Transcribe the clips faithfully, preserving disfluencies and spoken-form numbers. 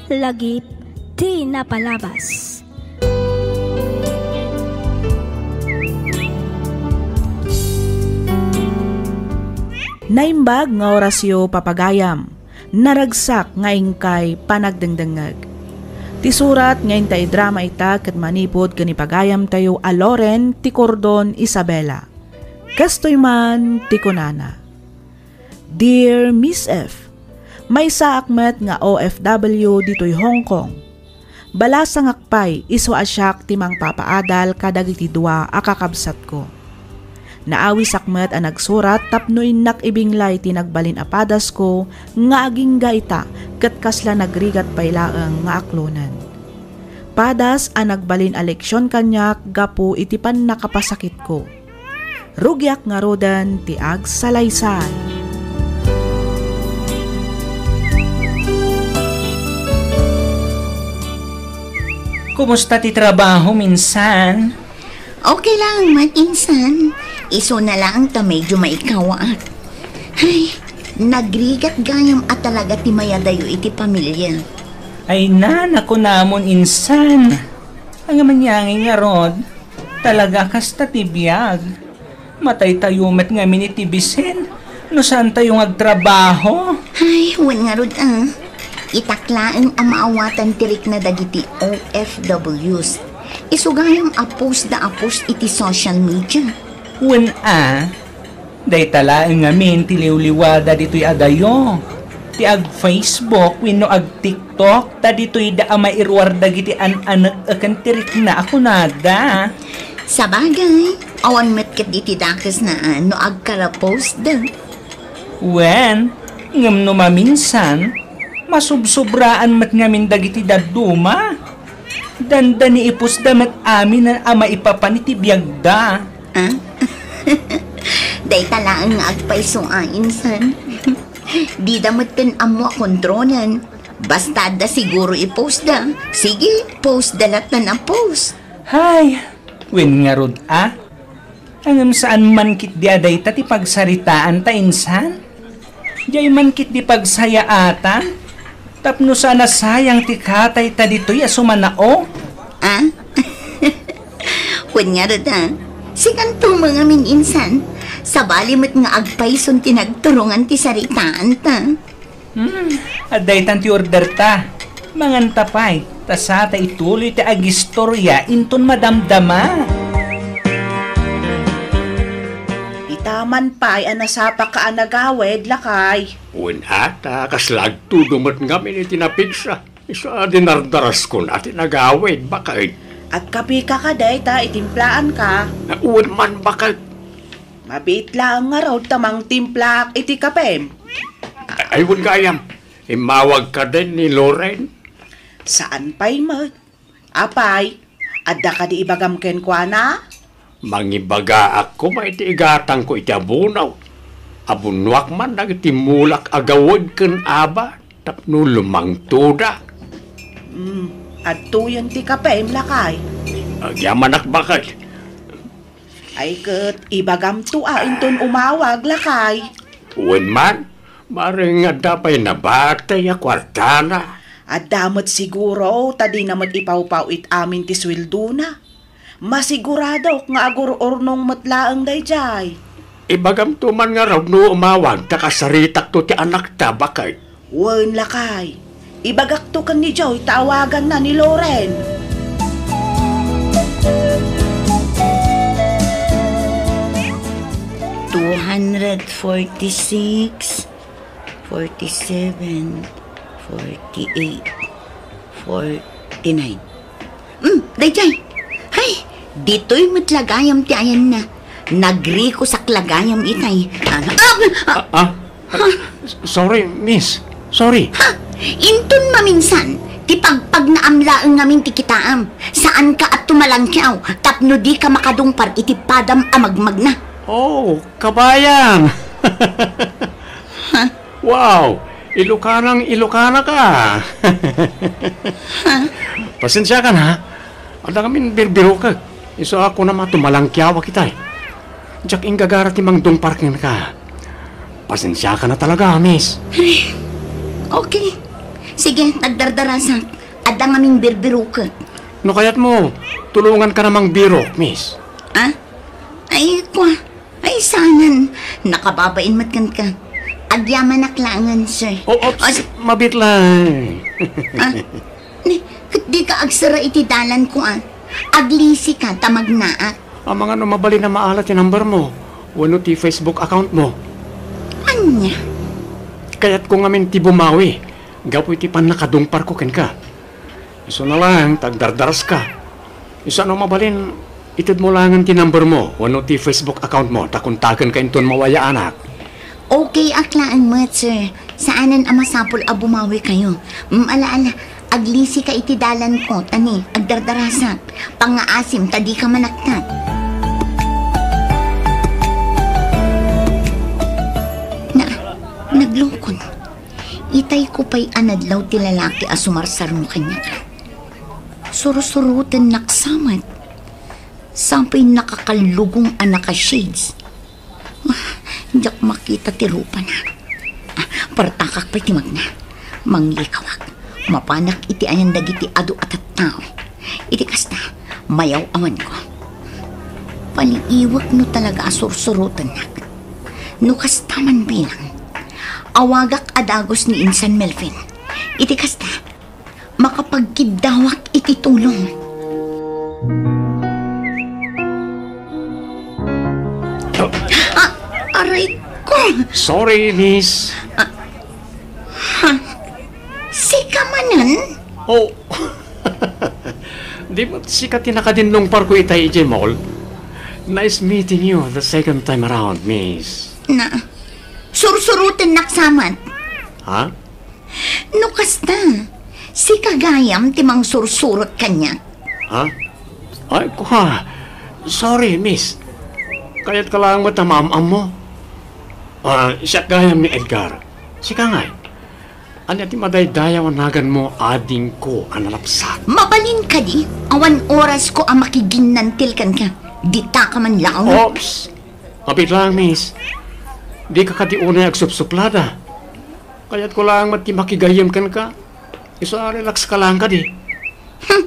Lagip ti napalabas. Naimbag nga orasyo, papagayam. Naragsak nga inkay panagdengdengngeg. Ti surat nga inta idrama ita ket manipud ken ni pagayamtayo a Loren ti Cordon Isabela. Kastoy man ti kunana, Dear Miss F, maysaak met nga O F W ditoy Hong Kong. Balasangak pay isu a siak ti mangpapaadal kadagiti dua a kakabsatko. Naawisak met a nagsurat tapno innak ibinglay ti nagbalin a padasko nga agingga ita ket kasla nagrigat pay laeng nga aklonen. Padas a nagbalin a leksion kaniak gapu iti pannakapasakitko. Rugiak ngaruden ti agsalaysay. Kumusta ti trabaho, insan? Okay lang, Mat, insan. Isu na lang ta medyo maikawaak. Ay, nagrigat gayam a talaga ti mayadayo iti pamilya. Ay, nana, kunamon, insan. Ania man ngay ngarud? Talaga kasta ti biag. Mataytayo met ngamin iti bisin no saantayo nga agtrabaho. Ay, wen ngarud a. Itak laeng a maawatan ti rikna dagiti O F Ws. Isu gayam a post da a post iti social media. Wen a, dayta laeng ngamin ti liwliwada ditoy adayo. Ti ag-Facebook wenno ag-TikTok, ta ditoyda a mairuar dagiti an-anek ken ti rikna a kunada. Sabagay, awan met ket iti dakesna a no agkara-postda. Wen, ngem no maminsan, masubsobraan met ngamin dagiti dadduma. Dandani i-postda met amin a maipapan iti biagda. Ah? Dayta laeng nga agpayso a, insan. Dida metten ammo a kontrolen. Basta adda siguro i-postda. Sige, postda latta a post. Hay, wen ngarud a. Ngem saan man ketdi a dayta ti pagsaritaanta, insan? Diay man ketdi pagsayaatan? Tapno saan a sayang ti katayta ditoy a sumanao? Ah? Wen ngarud a, sikanto met ngamin, insan. Sabali met nga agpayson ti nagturongan ti saritaanta. Hmm, adda itan ti orderta. Manganta pay, ta sata ituloy ti agistorya inton madamdama. Ita man pay a nasapaka a nagawid, lakay. Wen a, ta kasla agtudo met ngamin iti napigsa. Isu a dinardaraskon a ti nagawid, baket. Agkapeka kadi ta itimplaanka? Wen man, baket. Mabiit laeng ngarud ta mangtimplaak iti kapem. Ay, wen gayam, immawag kadi ni Loren? Saan pay met. Apay, adda kadi ibagam kenkuana? Mangibagaak koma iti igatangko iti abono. Abonoak man dagiti mulak a gawed ken aba tapno lumangtoda. Hmm, adtoyen ti kapem, lakay. Agyamanak, baket. Ay ket ibagamto a inton umawag, lakay. Wen man, bareng adda pay nabati a kuartana. Adda met siguro, ta dina met ipawpaw-it amin ti sueldona. Masiguradok nga agur-urnong met laeng daydiay. Ibagamto man ngarud no umawag ta kasaritakto ti anakta, baket. Wen, lakay. Ibagakto ken ni Joy ta awaganna ni Loren. Two hundred forty-six, forty-seven, forty-eight, forty-nine. Hmm, daydiay. Hay, ditoy met la gayam ti ayanna. Nagrikosak la gayam itay. Ah, ah, ah. Ah, ah. S-, sorry, miss. Sorry. Ha? Inton maminsan, ti pagpagnaam laeng ngamin ti kitaam. Saanka a tumalangkiaw tapno dika makadungpar iti padam a magmagna. Oh, kabayan! Ha? Wow! Ilokanang Ilokana ka! Pasensiakan, ha? Adda ngamin birbirokek. Isu a kunam a tumalangkiawak itay. Diak inggagara ti mangdungpar kenka. Pasensiakan a talaga, miss. Ay, okay. Sige, agdardarasak. Adda ngamin birbirokek. No kayatmo, tulonganka a mangbirok, miss. Ah? Ay, kwa. Ay, saanen. Nakababain met kenka. Agyamanak laengen, sir. Oh, oops, O, s- mabiit lang. Ah? Ni, ket dika agsara iti dalanko, ah. Aglisika ta magnaak. Amangan no mabalin a maala ti number mo wenno ti Facebook account mo. Ania? Kayatko ngamin ti bumawi gapu iti pannakadungparko kenka. Isuna laeng ta agdardaraska. Isuna no mabalin, itedmo laengen ti number mo wenno ti Facebook account mo ta kontakenka inton mawayaanak. Okay ak laeng met, sir. Saanen a masapul a bumawikayo. Mm, ala, ala. Aglisika iti dalanko, ta ni, agdardarasak. Pangngaasim, ta dika manaktak. Na, naglungkon. Itayko pay a nadlaw ti lalaki a sumarsarno kaniak. Sursurotennak sa met. Sapay nakakallugong a naka-shades. Ah, diak makita ti rupana. Ah, partakak pay ti magna. Manglikawak. Mapanak iti ayan dagiti adu a tattao. Iti kasta, mayaw-awanko. Paliiwek no talaga a sursurotennak. No kasta man bilang, awagak a dagus ni Insan Melvin. Iti kasta, makapagkiddawak iti tulong. Ah, aray ko! Sorry, miss. Ah, ha? Sika manen? Oh. Di met sika ti nakadinlungparko itay idiay mall? Nice meeting you the second time around, miss. Na, sursurotennak sa met. Ha? No kasta, sika gayam ti mangsursurot kaniak. Ha? Ay, kwa. Sorry, miss. Kayatka laeng met a maam-ammo. Ah, siak gayam ni Edgar. Sika ngay. Ania ti madaydayaw a naganmo, adingko a nalapsat? Mabalin kadi, awan orasko a makiginnantil kenka. Ditaka man laeng. Oops! Mabiit laeng, miss. Dika kadi unay agsupsuplada. Kayatko laeng met ti makigayyem kenka. Isu a relax ka laeng kadi. Hmm.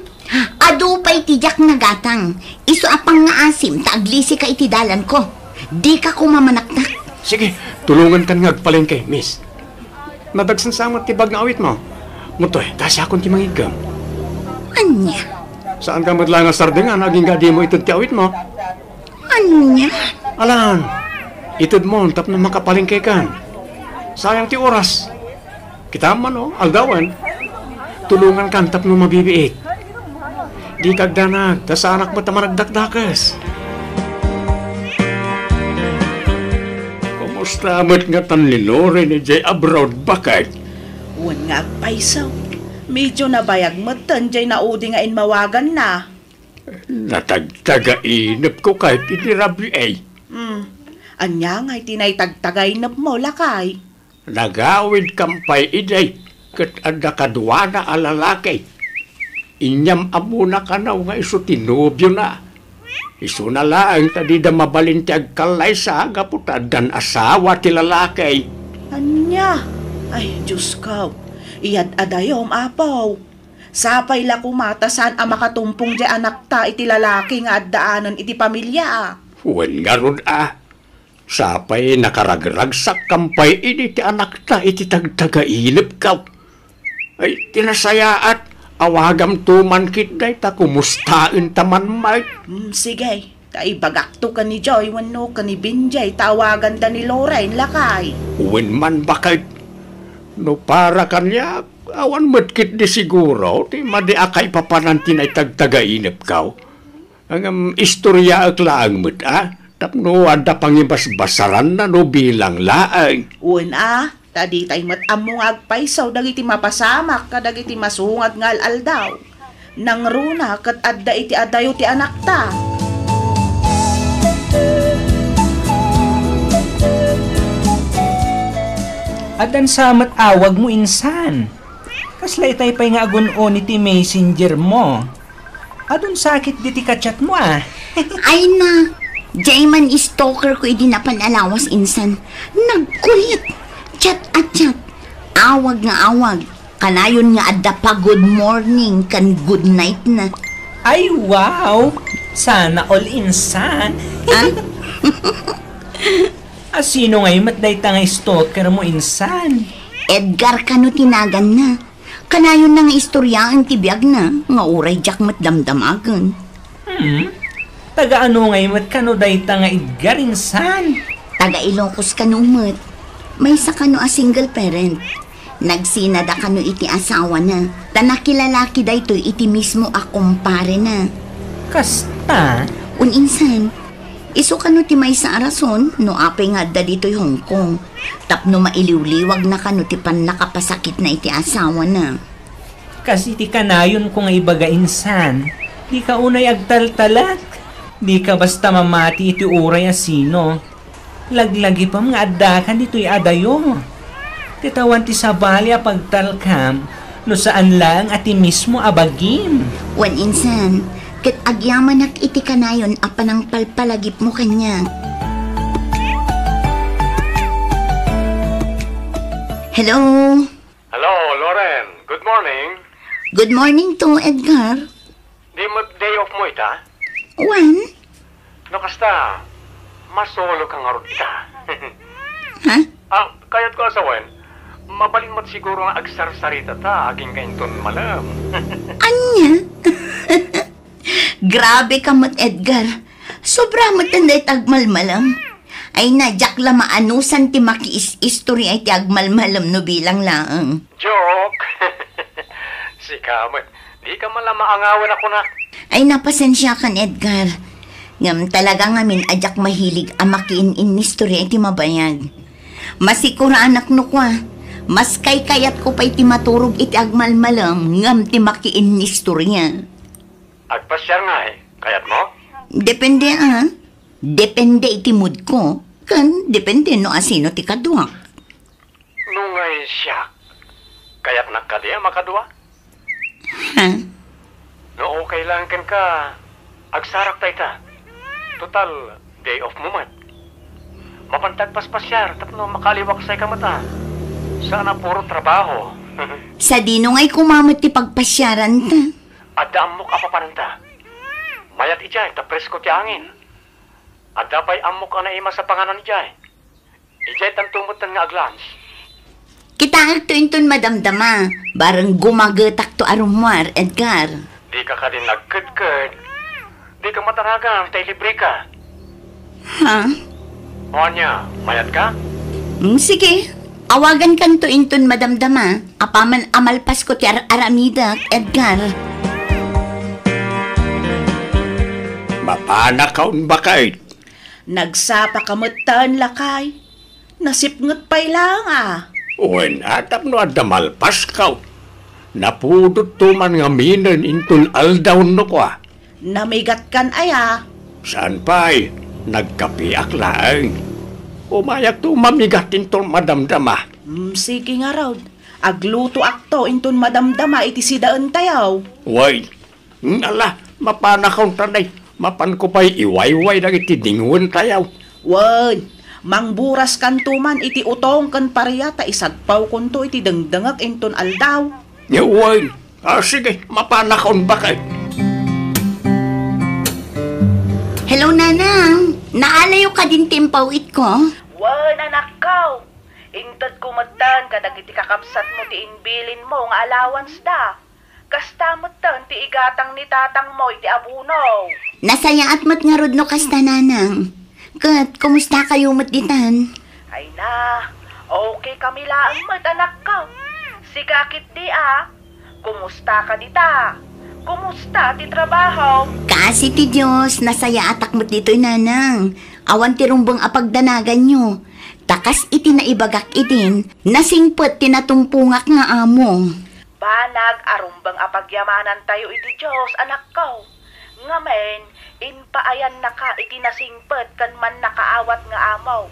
Adu pay ti diak nagatang. Isu a pangngaasim ta aglisika iti dalanko. Dika koma manaktak. Sige, tulongankan nga agpalengke, miss. Nadagsen sa met ti bag nga awitmo. Mutoy, ta siakon ti mangiggem. Ania? Saanka met laeng a sardengan agingga dimo ited ti awitmo. Ania? Alan, itedmon tapno makapalengkekan. Sayang ti oras. Kitam man, o, aldawen. Tulongankan tapno mabibiit. Dika agdanag, ta saanak met a managdakdakes. Kumusta met ngatan ni Loren idiay abroad, baket? Wen nga agpayso. Medyo nabayag metten diay naudi nga inmawaganna. Natagtagainepko kay ti ni Rabiay. Hmm. Ania ngay ti naitagtagainepmo, lakay? Nagawidkan pay idiay, ket adda kaduana a lalaki. Inyam-ammona kano nga isu ti nobiona. Isuna laeng ta dida mabalin ti agkallaysa gapu ta addan asawa ti lalaki. Ania? Ay, Diosko, iyad-adayom, Apo. Sapay la koma ta saan a makatumpong diay anakta iti lalaki nga addaanen iti pamiliaa. Wen ngarud a, sapay nakaragragsakkan pay idi ti anakta iti tagtagainepko. Ay, ti nasayaat, awagamto man ketdi ta kumustaenta man met. Mm, sige. Ta ibagakto ken ni Joy wenno ken ni Benjay ta awaganda ni Loren, lakay. Wen man, baket. No para kaniak, awan met ketdi siguro ti madi a kaipapanan ti naitagtagainepko. Ngem istoriaek laeng met a, tapno adda pangibasbasaranna no bilang laeng. Wen a, ta ditay met ammo nga agpayso dagiti mapasamak kadagiti masungad nga al-aldaw. Nangruna ket adda iti adayo ti anakta. Addan sa met awagmo, insan. Kasla itay pay nga agun-oni ti messenger mo. Adun sakit diti ka-chat mo, ah. Ay na, diay man stalker ko idi napan a lawas, insan. Nagkulit. Chat a chat. Awag nga awag. Kanayon nga adda pa good morning ken good night na. Ay, wow! Sana all, insan. Ah? Asino ngay met dayta nga stalker mo, insan? Edgar kano ti naganna. Kanayon na nga istoryaen ti biagna, nga uray diak met damdamagen. Hmm? Taga ano ngay met kano dayta nga Edgar, insan? Taga Ilocos kano met. Maysa kano a single parent. Nagsinada kano iti asawana, ta nakilalaki daytoy iti mismo a kumparena. Kasta? Wen, insan, isu kano ti maysa a rason no apay nga adda ditoy Hong Kong, tapno mailiwliwagna kano ti pannakapasakitna iti asawana. Kas iti kanayonko nga ibaga, insan, dika unay agtaltalek. Dika basta mamati iti uray a sino. Laglagipem nga addaka ditoy adayo. Ti tawan ti sabali a pagtalkam no saan laeng a ti mismo a bagim. Wen, insan, ket agyamanak iti kanayon a panangpalpalagipmo kaniak. Hello? Hello, Loren. Good morning. Good morning to, Edgar. Di met day off mo ita? Wen? No kasta, masolo ka ngarud ita. Ha? Ah, kayat ko a sawen, mabalin met siguro nga agsarsarita ta agingga inton malem. Ania? Grabe ka met, Edgar. Sobra met dayta agmalmalem. Ay na, diak la maanusan ti makiis-istorya iti agmalmalem no bilang laeng. Joke! Sika met, di ka man la maangawen a kunak. Ay, napasensiakan, Edgar. Ngem talaga ngamin a diak mahilig a makiin-innistorya iti mabayag. Masikuranak no kua, mas kaykayatko pay ti maturog iti agmalmalem ngem ti makiinnistorya. Agpasiar ngay, kayat mo? Depende, ah. Depende iti mood ko, ken depende no asino ti kaduak. No ngay siak, kayatnak kadi a makadua? Ha? No okay lang kenka, agsarak ta ita. Total, day off mo met. Mapanta agpaspasiar tapno makaliwaksay ka met a. Saan a puro trabaho. Sadino ngay koma met ti pagpasiaran ta? Adda ammok a papananta. Mayat idiay ta presko ti angin. Adda pay ammok a naimasapanganan idiay. Idiay tanto metten nga aglunch. Kitaekto inton madamdama, bareng gumagetakto a rummuar, Edgar. Dika kadi nagkedked. Dika mataragan ta ilibreka. Ha? O ania, mayat ka? Mm, sige. Awagankanto inton madamdama, apaman a malpasko ti ar-aramidek, Edgar. Mapanakaon, baket. Nagsapa ka metten, lakay. Nasipnget pay laeng a. Wen, a tapno adda malpasko. Napudotto man ngaminen inton aldaw no kua. Namigatkan aya? Saan pay, nagkapiak laeng. Umayakto mamigat inton madamdama. Mm, sige ngarud. Aglutoakto inton madamdama iti sidaentayo. Wen, Ala, mapanakaon ta nay. Mapanko pay iwayway dagiti dingwentayo. Wen, mangburaskanto man iti utong ken paria ta isagpawkonto iti dengdengek inton aldaw. Wen, a, sige, mapanakaon, baket. Hello, Nanang. Naalayo kadin ti impaw-itko? Wen, anakko. Intedko metten kadagiti kakabsatmo ti imbilinmo nga allowance da. Kasta metten ti igatang ni tatangmo iti abono. Nasayaat met ngarud no kasta, Nanang. Ket, kumustakayo met ditan? Ay na, okay kami laeng met, anakko. Sika ketdi a, kumusta ka dita? Kumusta ti trabaho? Kaasi ti Dios, nasayaatak met ditoy, Nanang. Awan ti rumbeng a pagdanaganyo. Ta kas iti naibagak idin, nasingpet ti natumpongak nga amo. Banag a rumbeng a pagyamanantayo iti Dios, anakko. Ngamin, impaayannaka iti nasingpet ken mannakaawat nga amo.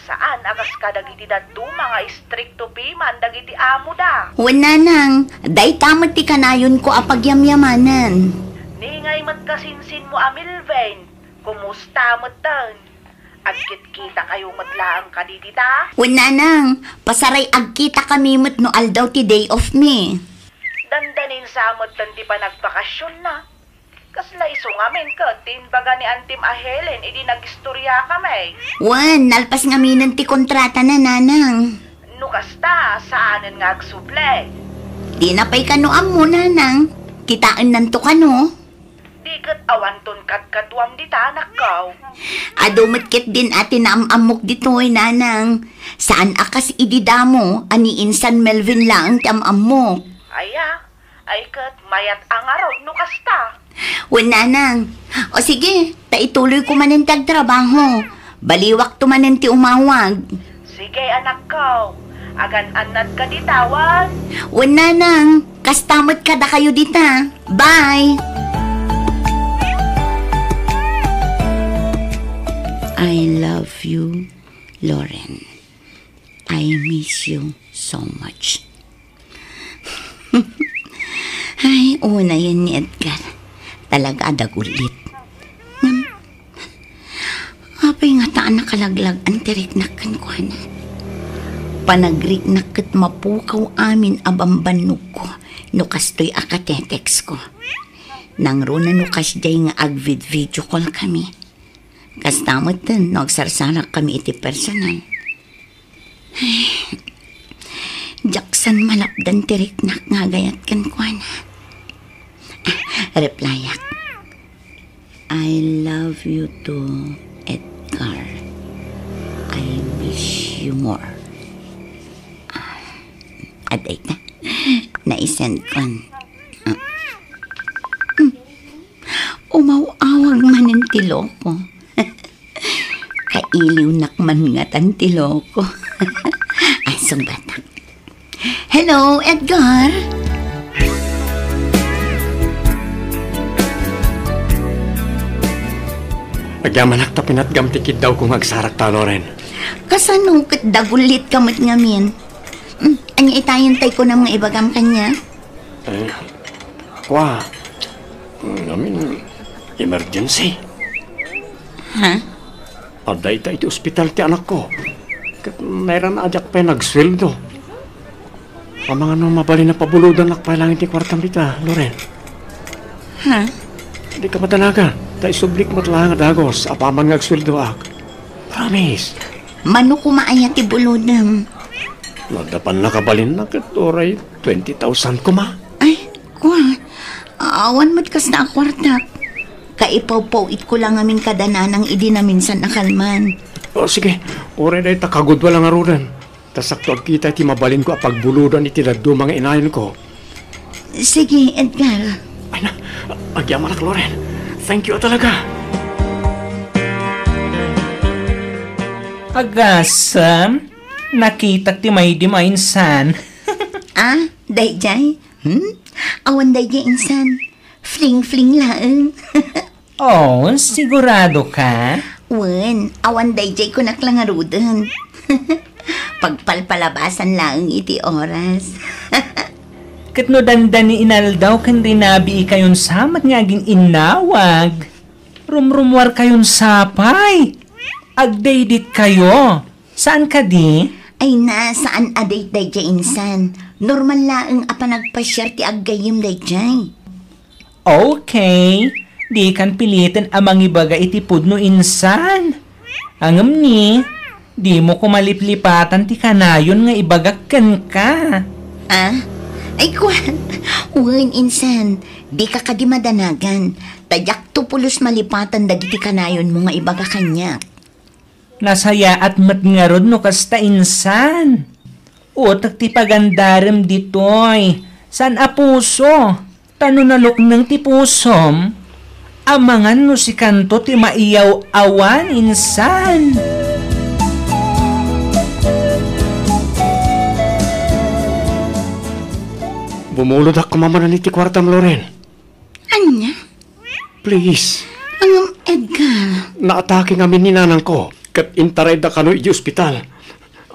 Saan a kas kadagiti dadduma nga istrikto piman dagiti amoda. Wen, Nanang, dayta met ti kanayonko a pagyamyamanan. Ni ngay met kasinsinmo a Melvin, kumusta metten? Agkitkitakayo met laeng kadi dita? Wen, nanang, pasaray agkitakami met no aldaw ti day off mi. Dandanin sa metten ti panagpakasyonna. Kasla isu ngamin ket ti imbaga ni Antim a Helen idi nagistoriakami. Wen, nalpas ngaminen ti kontratana, nanang. No kasta, saanen nga agsubli. Dina pay kano ammo, nanang. Kitaennanto kano. Di ket awanton kadkaduam dita, anakko. Adu met ketdin a ti naam-ammok ditoy, nanang. Saan a kas idi damo a ni insan Melvin laeng ti am-ammok. Aya, ay ket mayat a ngarud no kasta. Wen, nanang. O sige, ta ituloyko manen ti agtrabaho. Baliwakto manen ti umawag. Sige, anakko. Agan-annadka dita, wen? Wen, nanang. Kasta met kadakayo dita. Bye! I love you, Loren. I miss you so much. Ay, unayen ni Edgar. Talaga a dagulit. Ngem, apay ngata a nakalaglag-an ti riknak kenkuana? Panagriknak ket mapukaw amin a bambannogko no kastoy a kateteksko. Nangruna no kasdiay nga agvid-video call kami. Kasta metten no agsarsarak kami iti personal. Ay, diak san malapdan ti riknak nga agayat kenkuana. Replyak. "I love you too, Edgar. I miss you more." Ah, adda ita. Naisendkon. Ah. Hmm. Umaw-awag manen ti loko. Kailiwnak man ngatan ti loko. Ay, sungbatak. Hello, Edgar? Agyamanak ta pinatgam ti kiddawko nga agsarakta, Loren. Kasano ket dagulitka met ngamin? Hmm, ania itayen tay kunam nga ibagam kaniak? Eh, kua, ngamin, emergency. Ha? Adda ita iti ospital ti anakko. Ket nairana a diak pay nagsueldo. Amangan no mabalin a pabulodannak pay laeng ti kuartam dita, Loren. Ha? Dika madanagan, ta isublik met laeng a dagus apaman nga agsueldoak. Promise. Mano koma aya ti bulodem? No adda pannakabalinna ket uray twenty thousand koma. Ay, kua. Awan met kasta a kuartak. Kaipawpaw-itko la ngamin kada nanang idi naminsan a kalman. O, sige. Uray dayta kagudua la ngaruden. Ta sakto agkita iti mabalinko a pagbulodan iti dadduma nga inayanko. Sige, Edgar. Ay na, agyamanak, Loren. Thank you talaga. Agasem, nakitak ti maydim a insan. Ah, dayjay? Hmm? Awan dayjay insan. Fling-fling laeng. Oh, sigurado ka? Wen, awan dayjay kunak la ngaruden. Pagpalpalabasan laeng iti oras. Ket no dandani inaldaw ken rinabii kayon sa met nga agin-innawag, rumrummuar kayon sa pay. Agdaydit kayo. Saan kadi? Ay na, saan a date dayjay insan. Normal laeng a panagpasiar ti aggayyem dayjay. Okay. Dikan piliten a mangibaga iti pudno insan. Ngem ni, dimo koma liplipatan ti kanayon nga ibagak kenka. Ah? Ay, kua. Wen, insan. Dika kadi madanagan. Ta diakto pulos malipatan dagiti kanayonmo nga ibaga kaniak. Nasayaat met ngarud no kasta insan. Utek ti pagandarem ditoy. Saan a puso? Ta no nalukneng ti pusom, amangan no sikanto ti maiyaw-awan insan. Bumulodak koma manen iti kuartam, Loren. Ania? Please. Ngem, Edgar. Naatake ngamin ni nanangko, ket intarayda kano iti ospital.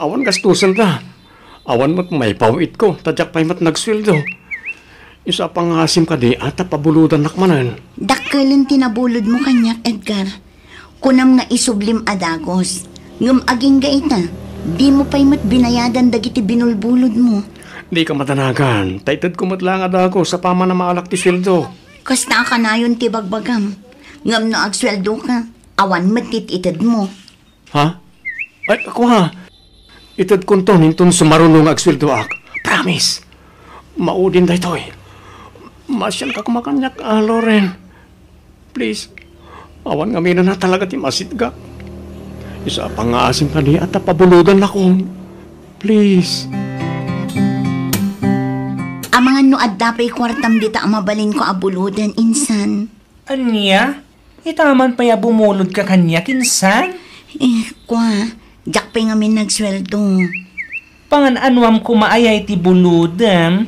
Awan gastusenda. Awan met maipaw-itko, ta diak pay met nagsueldo. Isu a pangasim kadi, ta pabulodannak manen. Dakkelen ti nabulodmo kaniak, Edgar. Kunam nga isublim a dagus. Ngem agingga ita, dimo pay met binayadan dagiti binulbulodmo. Dika madanagan, ta itedko met laeng a dagus apaman a maalak ti sueldo. Kasta a kanayon ti bagbagam. Ngem no agsueldoka, awan met ti itedmo. Ha? Ay, kua. Itedkonton inton sumaruno nga agsueldoak. Promise. Maudin daytoy. Maasianka koma kaniak, a, Loren. Please. Awan ngamin a talaga ti masitgak. Isapa nga asin kaniak ta pabulodannakon. Please. Amangan no adda pay kuartam dita a mabalinko a buloden, insan. Ania? Ita man pay a bumulodka kaniak, insan? Eh, kua, diak pay ngamin nagsueldo. Pangan-anuam koma aya iti bulodem?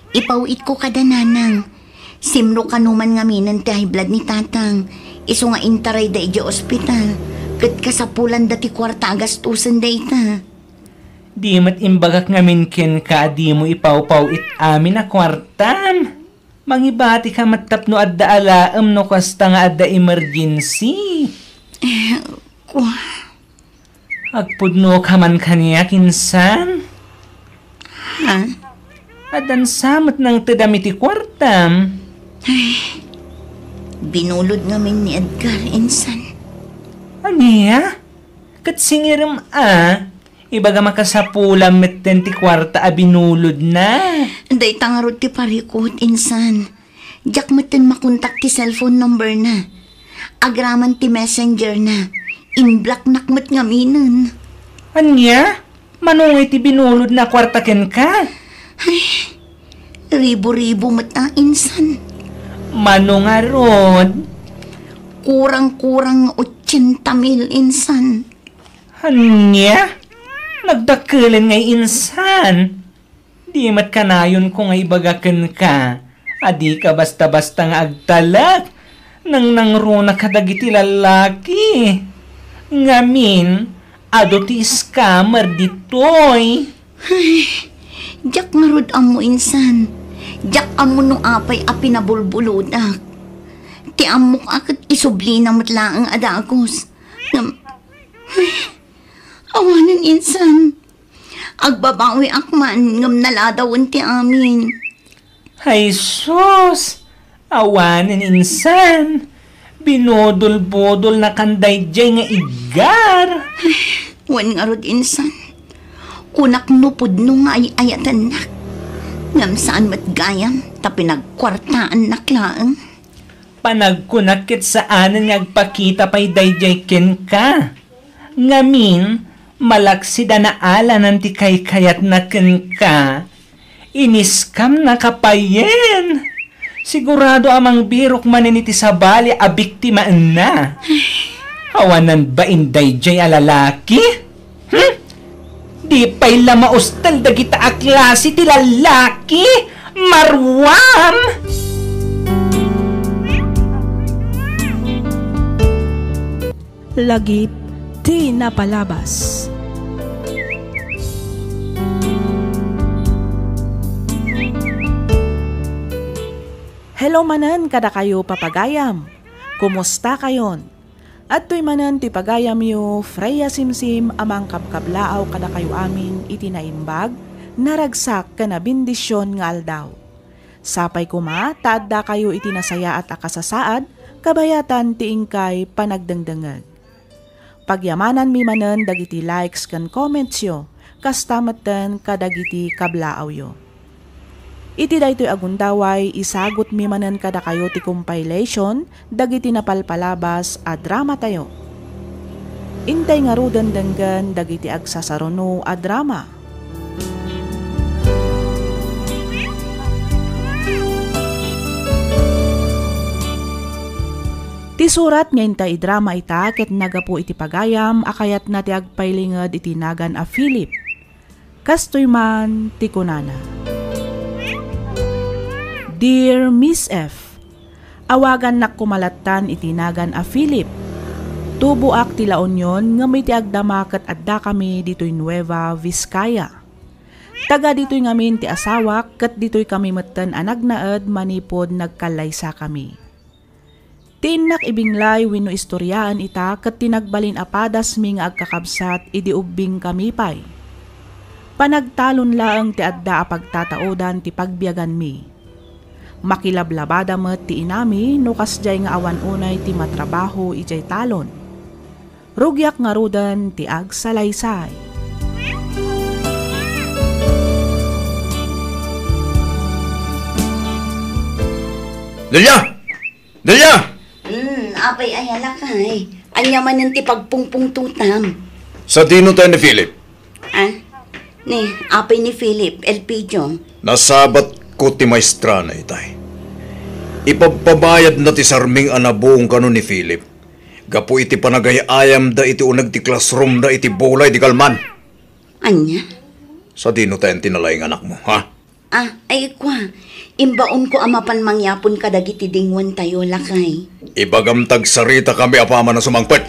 Ipaw-itko kada nanang. Simro kano man ngaminen ti high blood ni tatang. Isu nga intarayda idiay ospital. Ket kasapulanda ti kuarta a gastusen dayta. Di met imbagak ngamin kenka a dimo ipawpaw-it amin a kuartam. Mangibatika met tapno adda alaem no kasta nga adda emergency. Eh, kua. Agpudnoka man kaniak, insan? Ha? Addan sa met nangtedam iti kuartam. Ay, binulod ngamin ni Edgar, insan. Ania? Ket singirem a, ibagam a kasapulam metten ti kuarta a binulodna. Dayta ngarud ti parikut, insan. Diak metten makontak ti cellphone number na. Agraman ti messenger na. Inblocknak met ngaminen. Ania? Mano nga iti binulodna a kuarta kenka? Ay, ribu-ribu met a, insan. Mano ngarud? Kurang-kurang nga otsenta mil, insan. Ania? Nagdakkelen ngay, insan. Di met kanayonko nga ibaga kenka a dika basta-basta nga agtalek. Nangnangruna kadagiti lallaki. Ngamin, adu ti scammer ditoy. Ay, diak ngarud ammo, insan. Diak ammo no apay a pinabulbulodak. Ti ammok a ket isublina met laeng a dagus. Ngem, ay, awanen, insan. Agbabawiak man ngem naladawen ti amin. Ay sus! Awanen, insan! Binudol-budolnakan daydiay nga iggar! Wen ngarud, insan. Kunak no pudno nga ay-ayatennak. Ngem saan met gayam ta pinagkuartaannak laeng. Panagkunak ket saanen nga agpakita pay daydiay kenka. Ngamin, malaksid a naalanan ti kaykayatna kenka. Iniskamnaka payen. Sigurado a mangbirok manen iti sabali a biktimaenna. Awanan bain daydiay a lalaki? Hmm? Di pay la maustel dagita a klase ti lalaki? Maruam! Lagip ti napalabas. Hello manen kadakayo, papagayam. Kumusta kayon? Adtoy manen ti pagayamyo, Freya Simsim, a mangkabkablaaw kadakayo amin iti naimbag, naragsak, ken a bendision nga aldaw. Sapay koma ta addakayo iti nasayaat a kasasaad, kabayatan ti inkay panagdengdengngeg. Pagyamananmi manen dagiti likes ken commentsyo, kasta metten kadagiti kablaawyo. Iti daytoy a gundaway, isagutmi manen kadakayo ti compilation dagiti napalpalabas a dramatayo. Intay ngaruden denggen dagiti agsasaruno a drama. Ti surat nga intay idrama ita ket naggapu iti pagayam a kayatna ti agpailinged iti nagan a Philip. Kastoy man ti kunana, Dear Miss F, awagannak koma lattan iti nagan a Philip. Tuboak ti La Union ngem iti agdama ket addakami ditoy Nueva Vizcaya. Taga ditoy ngamin ti asawak ket ditoy kami metten a nagnaed manipud nagkallaysakami. Ti innak ibinglay wenno istoriaan ita ket ti nagbalin a padasmi nga agkakabsat idi ubbingkami pay. Panagtalon laeng ti adda a pagtataodan ti pagbiaganmi. Makilablabada met ti inami no kasdiay nga awan unay ti matrabaho idiay talon. Rugiak ngaruden ti agsalaysay. Delia! Delia! Hmm, apay aya lakay? Ania manen ti pagpungpungtotam? Sadino tayo ni Philip? Ah, ni, apay ni Philip, Elpidio? Nasabat ko ti maestrana itay. Ipabpabayadna ti sarming a nabung kano ni Philip gapu iti panagay-ayamda iti uneg ti classroomda iti bulay di kalman. Ania? Sadino tayo ti nalaing anakmo, ha? Ah, ay kua, imbaonko a mapan mangyapon kadagiti dinguantayo, lakay. Ibagam ta agsaritakami apaman a sumangpet.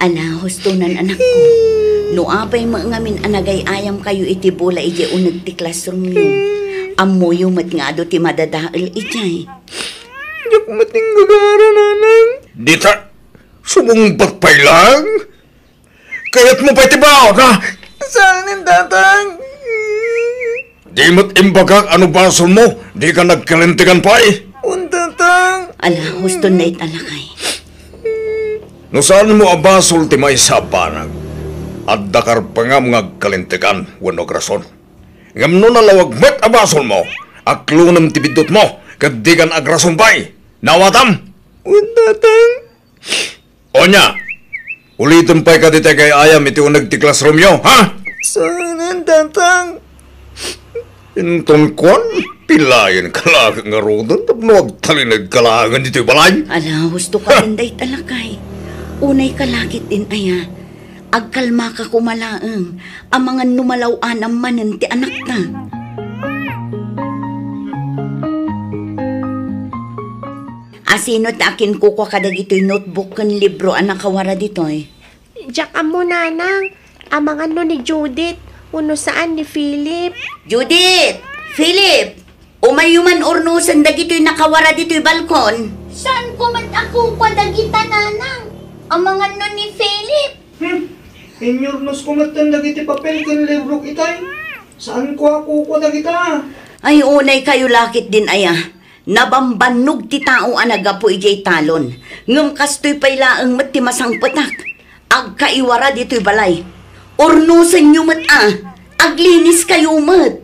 Ala, hustonan, anakko. No apay met ngamin a nagay-ayamkayo iti bulay idiay uneg ti classroomyo, ammoyo met nga adu ti madadael idiay. Diak met inggagara, nanang. Dita, sumungbat pay lang. Kayatmo pay ti baon, ha? Saanen, tatang. Di met imbagak a no basolmo, dika nagkalintegan pay. Wen, tatang. Ala, husto na ita, lakay. No saanmo a basol ti maysa a banag, adda karpengam nga agkalintegan wenno agrason. Ngem no nalawag met a basolmo, aklonem ti biddutmo, ket dikan agrason pay. Naawatam? Wen, tatang. Onya, ulitem pay kadi ti agay-ayam iti uneg ti classroomyo, ha? Saanen, tatang. Inton kuan, pilayen ka laeng ngaruden tapno agtalineg ka laengen ditoy balay. Ala, husto ka din dayta, lakay. Unay ka lakit din aya. Agkalma ka koma laeng, amangan no malaw-anam manen ti anakta. Asino ti akinkukua kadagitoy notebook ken libro a nakawara ditoy? Diak ammo, nanang. Amangan no ni Judith, wenno saan ni Philip. Judith! Philip! Umayyo man urnosen dagitoy nakawara ditoy balkon. Saanko met a kukua dagita, nanang. Amangan no ni Philip. Hmm. Inyurnosko metten dagiti papel ken librok itay. Saanko a kukua dagita. Ay, unay kayo lakit din aya. Nabambannog ti tao a naggapu idiay talon. Ngem kastoy pay laeng met ti masangpetak. Agkaiwara ditoy balay. Urnosenyo met a. Aglinis kayo met.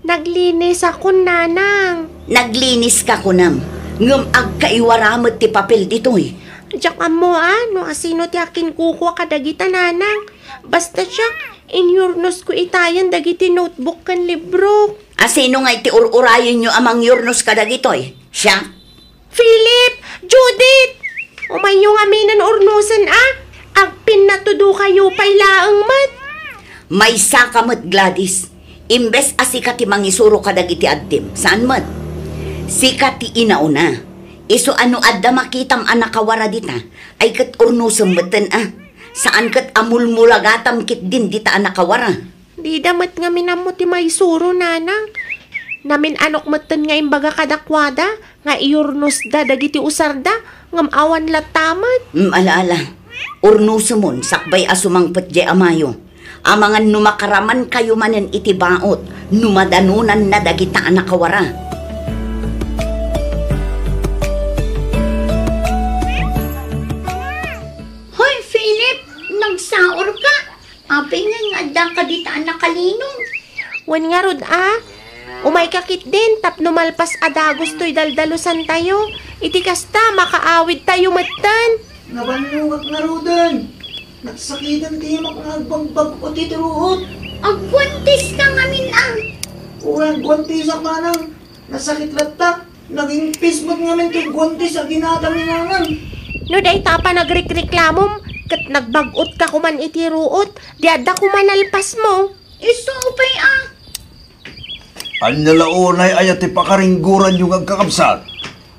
Naglinisakon, nanang. Naglinis ka kunam, ngem agkaiwara met ti papel ditoy. Diak ammo a no asino ti akinkukua kadagita, nanang. Basta siak, inyurnosko itayen dagiti notebook ken libro. Asino ngay ti ur-urayenyo a mangyurnos kadagitoy? Siak? Philip! Judith! Umayyo ngamin a urnosen a. Agpinnatudokayo pay laeng met. Maysaka met, Gladys. Imbes a sika ti mangisuro kadagiti addim, saan met. Sika ti inauna. Isu a no adda makitam a nakawara dita, ay ket urnosem metten a. Saan ket a mulmulagatam ketdin dita a nakawara. Dida met ngamin ammo ti maisuro, nanang. Namin-anok metten nga imbaga kadakuada nga iurnosda dagiti usarda, ngem awan latta met. Mm, ala, ala. Urnosemon sakbay a sumangpet diay amayo. Amangan no makaramankayo manen iti baot no madanonanna dagita a nakawara. Hoy, Philip, nagsaorka? Apay ngay nga addaka dita a nakalinong? Wen ngarud a, umayka ketdin tapno malpas a dagus toy daldalusantayo. Iti kasta, makaawidtayo metten. Nabannogak ngaruden. Nagsakiten ti imak nga agbagbag-o ti ruot. Agguantiska ngamin a. Uray, agguantisak manang. Nasakit latta. Nagingpis met ngamin ti guantes a ginatang ni nanang. No dayta a panagrikreklamom ket nagbag-otka koman iti ruot, di adda koman nalpasmo. Isu pay a. Ania la unay aya ti pakaringgoranyo nga agkakabsat?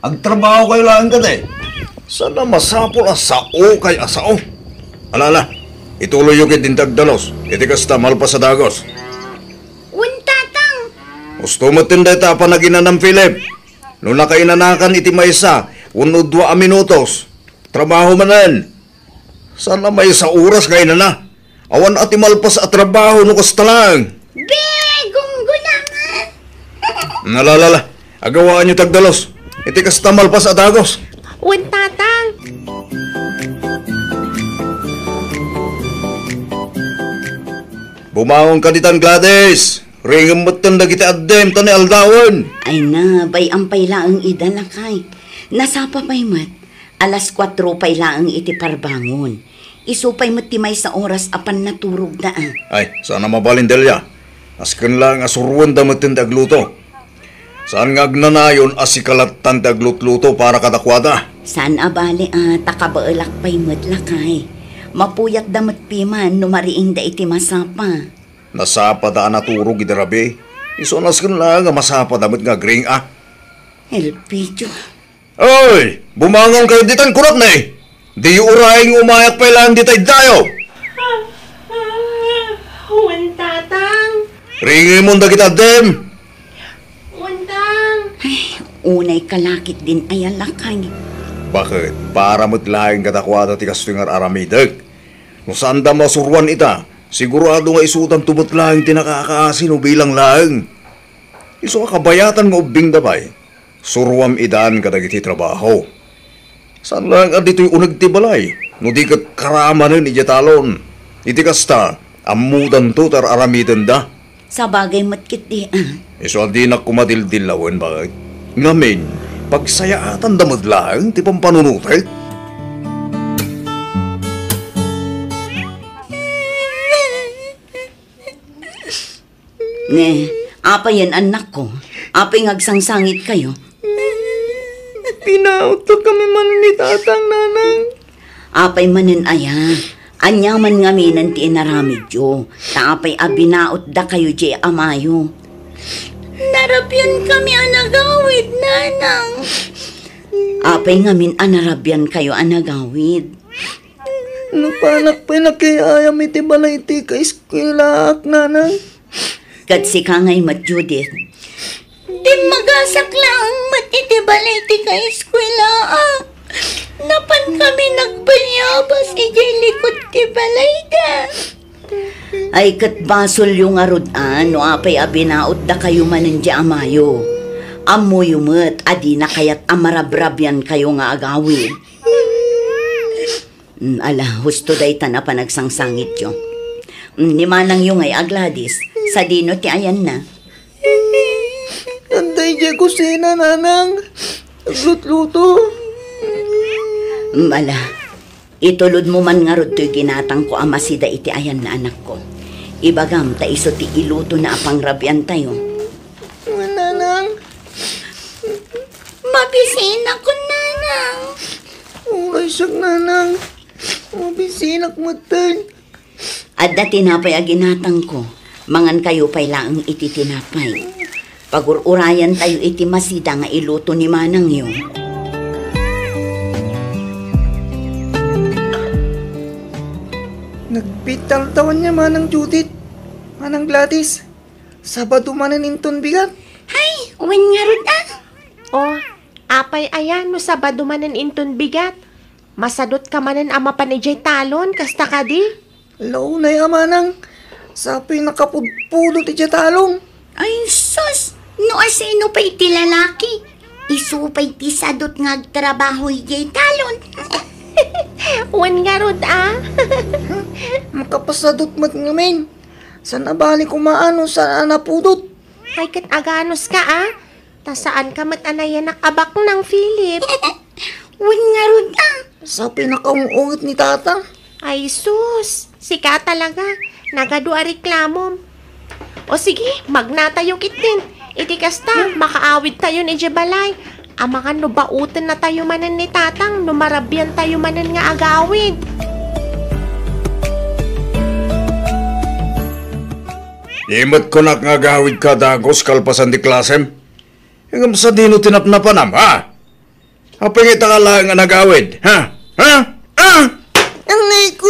Agtrabahokayo laeng kadi. Saan a masapul a saokay a sao? Ala, ala, ituloyyo ketdin ti agdalus. Iti kasta, malpas a dagus. Wen, tatang. Husto metten dayta a panaginanam, Philip. No nakainanakan iti maysa wenno dua a minutos, trabaho manen. Saan a maysa oras nga inana. Awan a ti malpas a trabaho no kasta laeng. Be, gunggunangan. Nalalala, agawaanyo ti agdalos. Iti kasta malpas a dagos. Wen, Tatang. Bumangon ka ditan, Gladys. Ringem metten dagiti addem ta ni aldawen. Ay na, bay-am pay laeng ida, lakay. Nasapa pay met. Alas kuatro pay laeng iti parbangon. Isu pay met ti maysa oras a pannaturogda, a. Ay, saan a mabalin, Delia. Asken laeng a suruenda metten ti agluto. Saan nga agnanayon a sika lattan ti aglutluto para kadakuada. Saan a bale a ta kabaelak pay met, lakay. Mapuyatda met piman no mariingda iti masapa. Nasapada a naturog idi rabii. Isu a nasken laeng a masapada met nga agring, a. Elpidio. Oy, bumangon kayo ditan, kunak ni. Diyo urayen nga umayak pay laeng dita iddayo. Wen, Tatang. Ringimon dagiti addem. Wen, Tang. Ay, unay kalakit din ay a lakay. Baket, para met laeng kadakuada ti kastoy nga ar-aramidek. No saanda masuruan ita, sigurado nga isudanto met laeng ti nakakaasi no bilang laeng. Isu a kabayatan nga ubbingda pay. Suruam idan kadagiti trabaho. Saan laeng a ditoy uneg ti balay, no di ket karamanen idiay talon. Iti kasta, ammodanto ti ar-aramidenda. Sabagay met ketdi, a. Isu a dinak koma dildillawen, baket. Ngamin, pagsayaatanda met laeng ti pampanunotek. Ne, apay aya, annakko? Apay nga agsangsangitkayo? Binaotta kami manen ni Tatang, Nanang. Apay manen aya? Aniaman ngaminen ti inaramidyo, ta apay a binaotdakayo diay amayo? Narabian kami a nagawid, Nanang. Apay ngamin a narabiankayo a nagawid? Napanak pay nakiay-ayam iti balay ti kaeskuelaak, Nanang. Ket sika ngay met, Judith? Dimmagasak laeng met iti balay ti kaeskuelaak. Napan kami nagbayabas idiay likod ti balayda. Ay, ket basolyo ngarud a no apay a binaotdakayo manen diay amayo. Ammoyo met a dina kayat a marabrabiankayo nga agawid. Mm, ala, husto daytan a panagsangsangityo. Mm, ni manangyo ngay a Gladys, sadino ti ayanna? Adda idiay kusina, Nanang. Aglutluto. Mm, ala, itulodmo man ngarud toy ginatangko a masida iti ayanna, anakko. Ibagam ta isu ti ilutona a pangrabiantayo. Nanang. Mabisinakon, Nanang. Uray siak, Nanang. Mabisinak metten. Adda tinapay a ginatangko. Mangankayo pay laeng iti tinapay. Pagur-urayantayo iti masida nga iluto ni manangyo. Nagpitaltawan niya, Manang Judith, Manang Gladys. Sabado manen inton bigat. Hay, wen ngarud a. O, apay aya no Sabado manen inton bigat? Masadutka manen a mapan idiay talon, kasta kadi? Launay a manang, sapay nakapudpudot idiay talon. Ay, sus! No asino pay ti lalaki, isu pay ti sadut nga agtrabaho idiay talon. Wen ngarud a. Makapasadut met ngamin. Saan a bali koma no saan a napudot? Ay, ket aganuska a. Ta saanka met a nayanak a baknang, Philip. Wen ngarud a. Sapay nakaung-unget ni Tata. Ay sus, sika talaga. Nagadu a reklamom. O sige, magnatayo ketdin. Iti kasta, makaawidtayon idiay balay. Amangan no bautennatayo manen ni Tatang no marabiantayo manen nga agawid. Di met kunak nga agawidka a dagus kalpasan ti klasem. Ngem sadino ti napnapanam, ha? Apay nga ita ka laeng a nagawid, ha? Ha? Ha? Annay ko!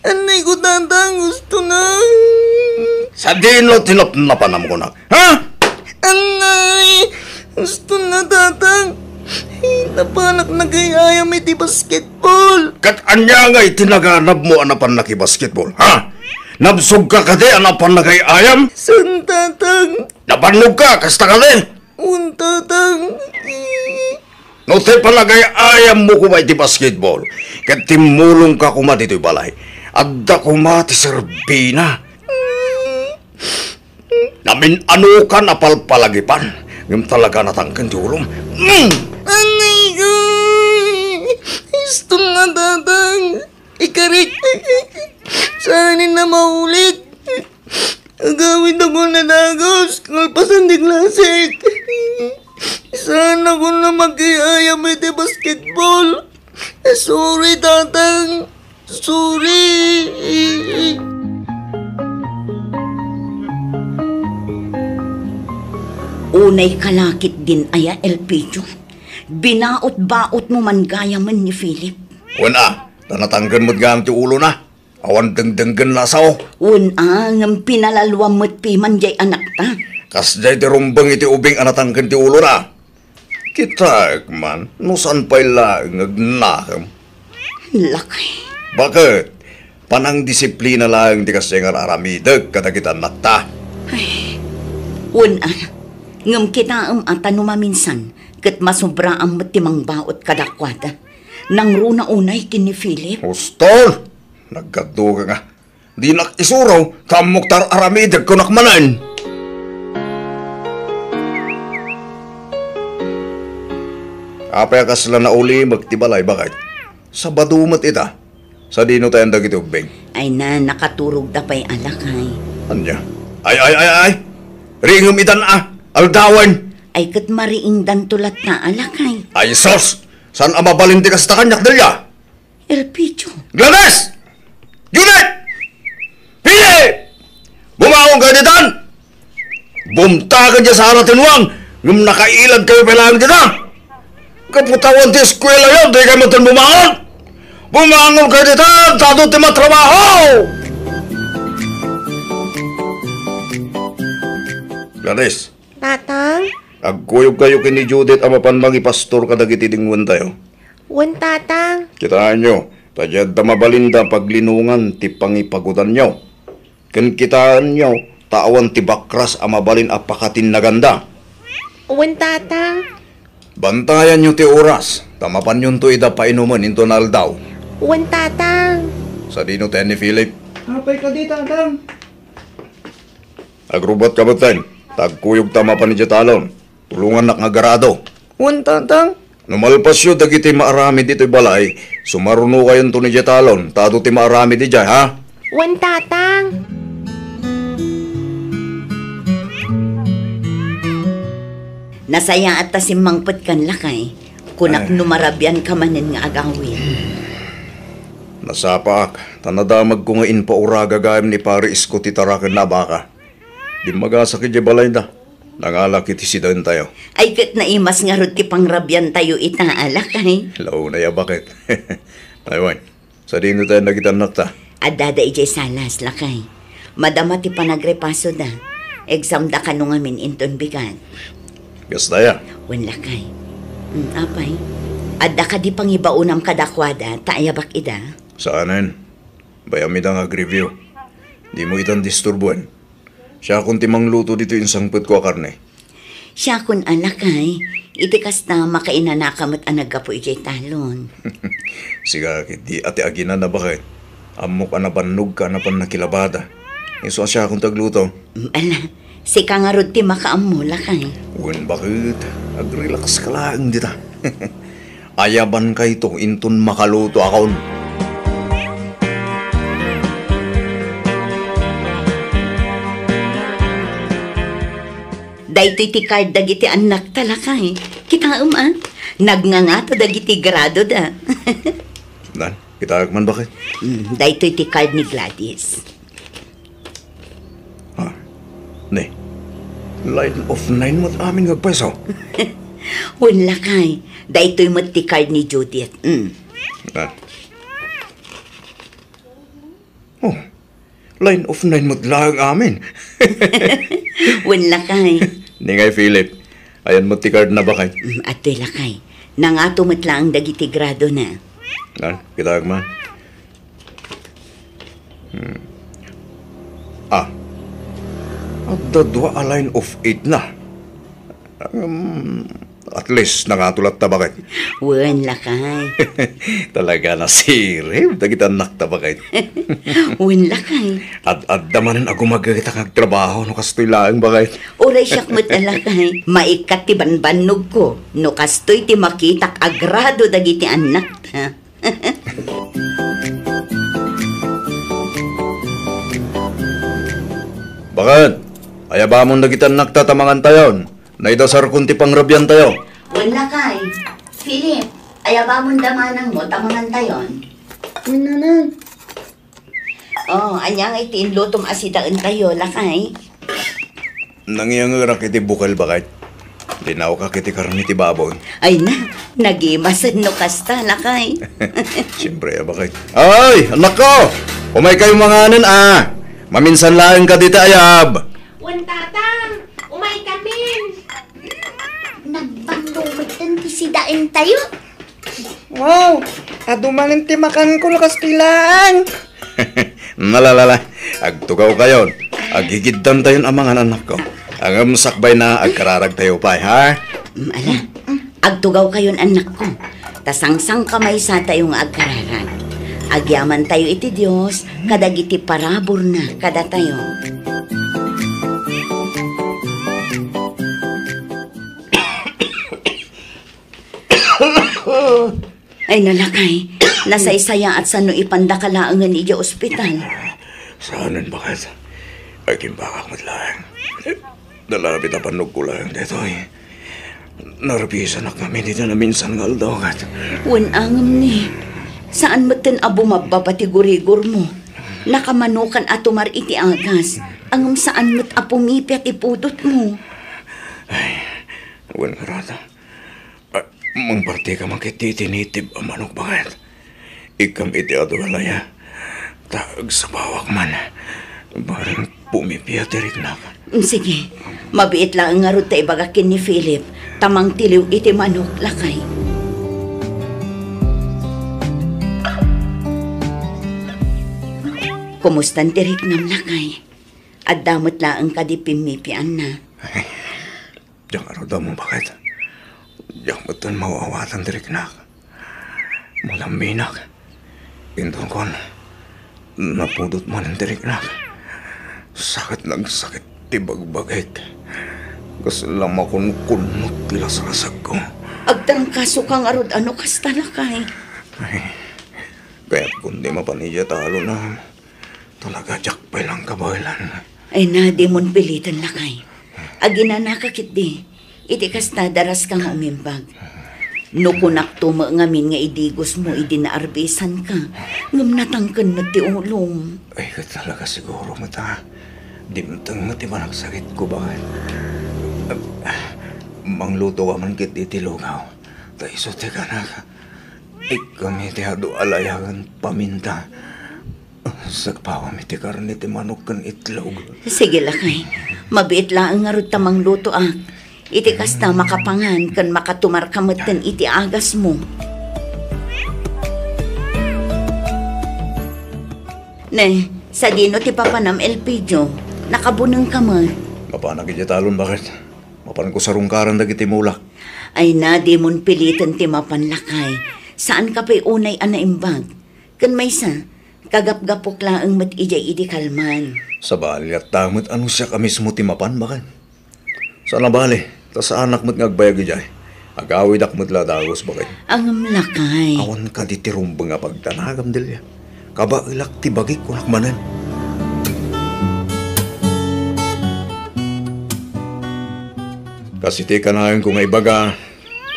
Annay ko, Tatang, gusto na. Sadino ti napnapanam kunak, ha? Ay, gusto na, Tatang. Ay, napanak nagay-ayam iti basketball. Ket ania nga iti naganabmo a napan nakibasketball, ha? Nabsogka kadi a napan nagay-ayam? Saan, Tatang. Nabannogka, kasta kadi? Wen, Tatang. No ti panagay-ayammo koma iti basketball, ket timmulongka koma ditoy balay, adda koma ti serbina. Namin-anokan a palpalagipan, ngem talaga natangken ti ulom. Mm! Anay ko! Istom nga, Tatang! Ikarik! Saan na maulit? Agawid ako na dagus, kalpasan di klasik. Saan ako na magkayayam iti basketball? Sorry, Tatang. Sorry. Unay kalakit din aya, Elpidio. Binaot-baot mo man gayamen ni Philip. Wen a, ta natangken met gayam ti ulona. Awan dengdenggen la a sao. Wen a, ngem pinalalwam met piman jay anakta. Kasjay ti rumbeng iti ubing a natangken ti ulona. Kitaek man, no saan pay laeng nga agnakem. Lakay. Baket? Panangdisiplina laeng ti kasjay nga ar-aramidek kadagiti annakta. Ay, wen a. Ngem kitaem a ta no maminsan, ket masobraam met ti mangbaot kadakuada. Nangruna unay ken ni Philip. Huston! Nagkadduka nga. Dinak isuro, ta ammok ta ar-aramidek kunak manen. Apay a kasla naulimek ti balay, baket? Sabado met ita. Sadino tayan dagiti ubbing? Ay na, nakaturogda pay a lakay. Ania? Ay, ay, ay, ay! Ringem itan a! Aldawen! Ay ket mariingdanto latta a lakay. Ay sus! Saan a mabalin ti kasta kaniak, Delia? Elpidio. Gladys! Judith! Pili! Bumangon kayo ditan! Bumtaken diay sala ti nuang, ngem nakailad kayo pay laeng dita. Kaputawan ti eskuela yo, di kayo maton bumangon! Bumangon kayo ditan, tado ti matrabaho! Gladys. Tatang? Agkuyog kayo ken ni Judith a mapan mangipastor kadagiti dingwen tayo. Wen, Tatang. Kitaenyo, ta diadda mabalinda paglinongan ti pangipagudanyo. Ken kitaenyo, ta awan ti bakras a mabalin a pakatinnaganda. Wen, Tatang. Bantayanyo ti oras, ta mapanyonto ida painumen inton aldaw. Wen, Tatang. Sadino tayan ni Philip? Apay kadi, Tatang? Agrubbuatka metten, ta agkuyogta a mapan idiay talon. Tulongannak nga agarado. Wen, Tatang. No malpasyo dagiti maaramid ditoy balay, sumarunokayonto idiay talon, ta adu ti maaramid idiay, ha? Wen, Tatang. Nasayaat ta simmangpetkan, lakay. Kunak, eh, no marabianka manen nga agawid. Nasapaak, ta nadamagko nga impauraga gayam ni Pare Isko ti tarakenna a baka. Dimmagasakto idiay balayda. Nangalak iti sidaentayo. Ay, ket naimas ngarud ti pangrabiantayo ita a lakay. Launay a baket. Ay, wen. Sadino tayan dagiti annakta? Addada idiay salas, lakay. Madama ti panagrepasoda. Examda kano ngamin inton bigat. Kasta aya? Wen, lakay. Mm, apay? Adda kadi pangibaonam kadakuada, ta ayabak ida? Saanen. Bay-am ida nga agreview. Dimo itan disturbuen. Siakon ti mangluto ditoy insangpetko a karne. Siakon a lakay, iti kasta, makainanaka met a naggapu idiay talon. Sika ketdi a ti aginan a baket. Ammok a nabannogka a napan nakilabada. Isu a siakon ti agluto. Mm, ala, sika ngarud ti makaammo, lakay. Wen, baket, agrelaxka laeng dita. Ayabankayto inton makalutoakon. Daytoy ti card dagiti annakta, lakay. Kitaem, a. Nagngangato dagiti gradoda. Nan, kitaek man, baket? Mm, daytoy ti card ni Gladys. Ha? Ne? Line of nine met amin nga agpayso? Wen, lakay. Daytoy met ti card ni Judith. Mm. Ah. Oh, line of nine met laeng amin. Wen, lakay. Ni ngay, Philip, ayan met ti card na, baket? Mm, adtoy, lakay. Nangato met laeng dagiti gradona. Nan, kitaek man. Hmm. Ah. Adda dua a line of eight na. Um, at least, nangato latta, baket? Wen, lakay. Talaga, nasirib dagiti annakta, baket? Wen, lakay. Ad-adda manen a gumagayta nga agtrabaho no kastoy laeng, baket? Uray siak met a, lakay. Maikkat ti banbannogko no kastoy ti makitak a grado dagiti annakta. Baket, ayabamon dagiti annakta ta mangantayon. Naidasarkon ti pangrabiantayo. Wen, lakay. Philip, ayabamon da manangmo ta mangantayon. Wen, nanang. Oh, ania ngay ti inlutom a sidaentayo, lakay? Nangiyangerak iti bukel, baket. Linawkak iti karne ti baboy. Ay na, nagimasen no kasta, lakay. Siyempre, baket. Ay, annakko! Umaykayo manganen, a. Maminsan laeng kadi ti ayab. Wen, tatang, umaykamin. Nagbanglo metten ti sidaentayo. Wow! Adu manen ti makanko no kastoy laeng. Nalalala, agtugawkayon. Agigiddantayon a mangan, annakko. Ngem sakbayna, agkararagtayo pay, ha? Mm, ala, agtugawkayon, annakko. Ta sangsangkamaysatayo nga agkararag. Agyamantayo iti Dios kadagiti paraburna kadatayo. Ay, nalakay. Nasaysayaat sano ipandaka laengen idiay ospital. Saanen, baket. Ay, kimbagak met laeng. Nalabit a pannogko laeng daytoy. Narbisanak ngamin iti naminsan nga aldaw, ket. Wen, ngem ni, saan metten a bumabbaba ti gurigormo. Nakamanukan a tumar iti agas, ngem saan met a pumipia ti pudotmo. Ay, wen, ngarud. Ah, mangpartika man ketdi iti nitib a manok, baket. Ikkam iti adu a laya, ta agsabawak man. Bareng pumipia ti riknak. Mm, sige. Mabiit laeng ngarud ta ibagak ken ni Philip, ta mangtiliw iti manok, lakay. Kumustan ti riknam, lakay? Adda met laeng kadi pimmipianna? Diak ngarud ammo, baket. Diak metten maawatan ti riknak. Malamminak. Intonkon, napudot manen ti riknak. Sakit nga agsakit ti bagbagik. Kasla makunkunnot ti laslasagko. Agtrangkasoka ngarud a no kasta, lakay. Ay, kayatko ti mapan idiay talon. Talaga, diak pay laeng kabaelan. Ay na, dimon piliten, lakay. Aginanaka ketdi. Iti kasta, daraska nga umimbag. No kunakto met ngamin nga idigosmo idi naarbisanka, ngem natangken met ti ulom. Ay, ket talaga siguro met a dimteng met ti panagsakitko, baket. Manglutoka man ketdi iti lugaw. Ta isu ti kanak. Ikkam iti adu a layagen paminta. Sagpawam iti karne ti manok ken itlog. Sige, lakay. Mabiit laeng ngarud ta manglutoak. Iti kasta, makapangan ken makatumarka metten iti agasmo. Ne, sadino ti papanam, Elpidio? Nakabunengka met. Mapanak idiay talon, baket. Mapanko sarungkaran dagiti mulak. Ay na, dimon piliten ti mapan, lakay. Saanka pay unay a naimbag. Ken maysa, kagapgapok laeng met idiay idi kalman. Sabali, atta met a no siak a mismo ti mapan, baket. Saan a bale, ta saanak met nga agbayag idiay. Agawidak met la dagus, baket. Ngem, lakay. Awan kadi ti rumbeng a pagdanagam, Delia. Kabaelak ti bagik, kunak manen. Kas iti kanayon ko nga ibaga,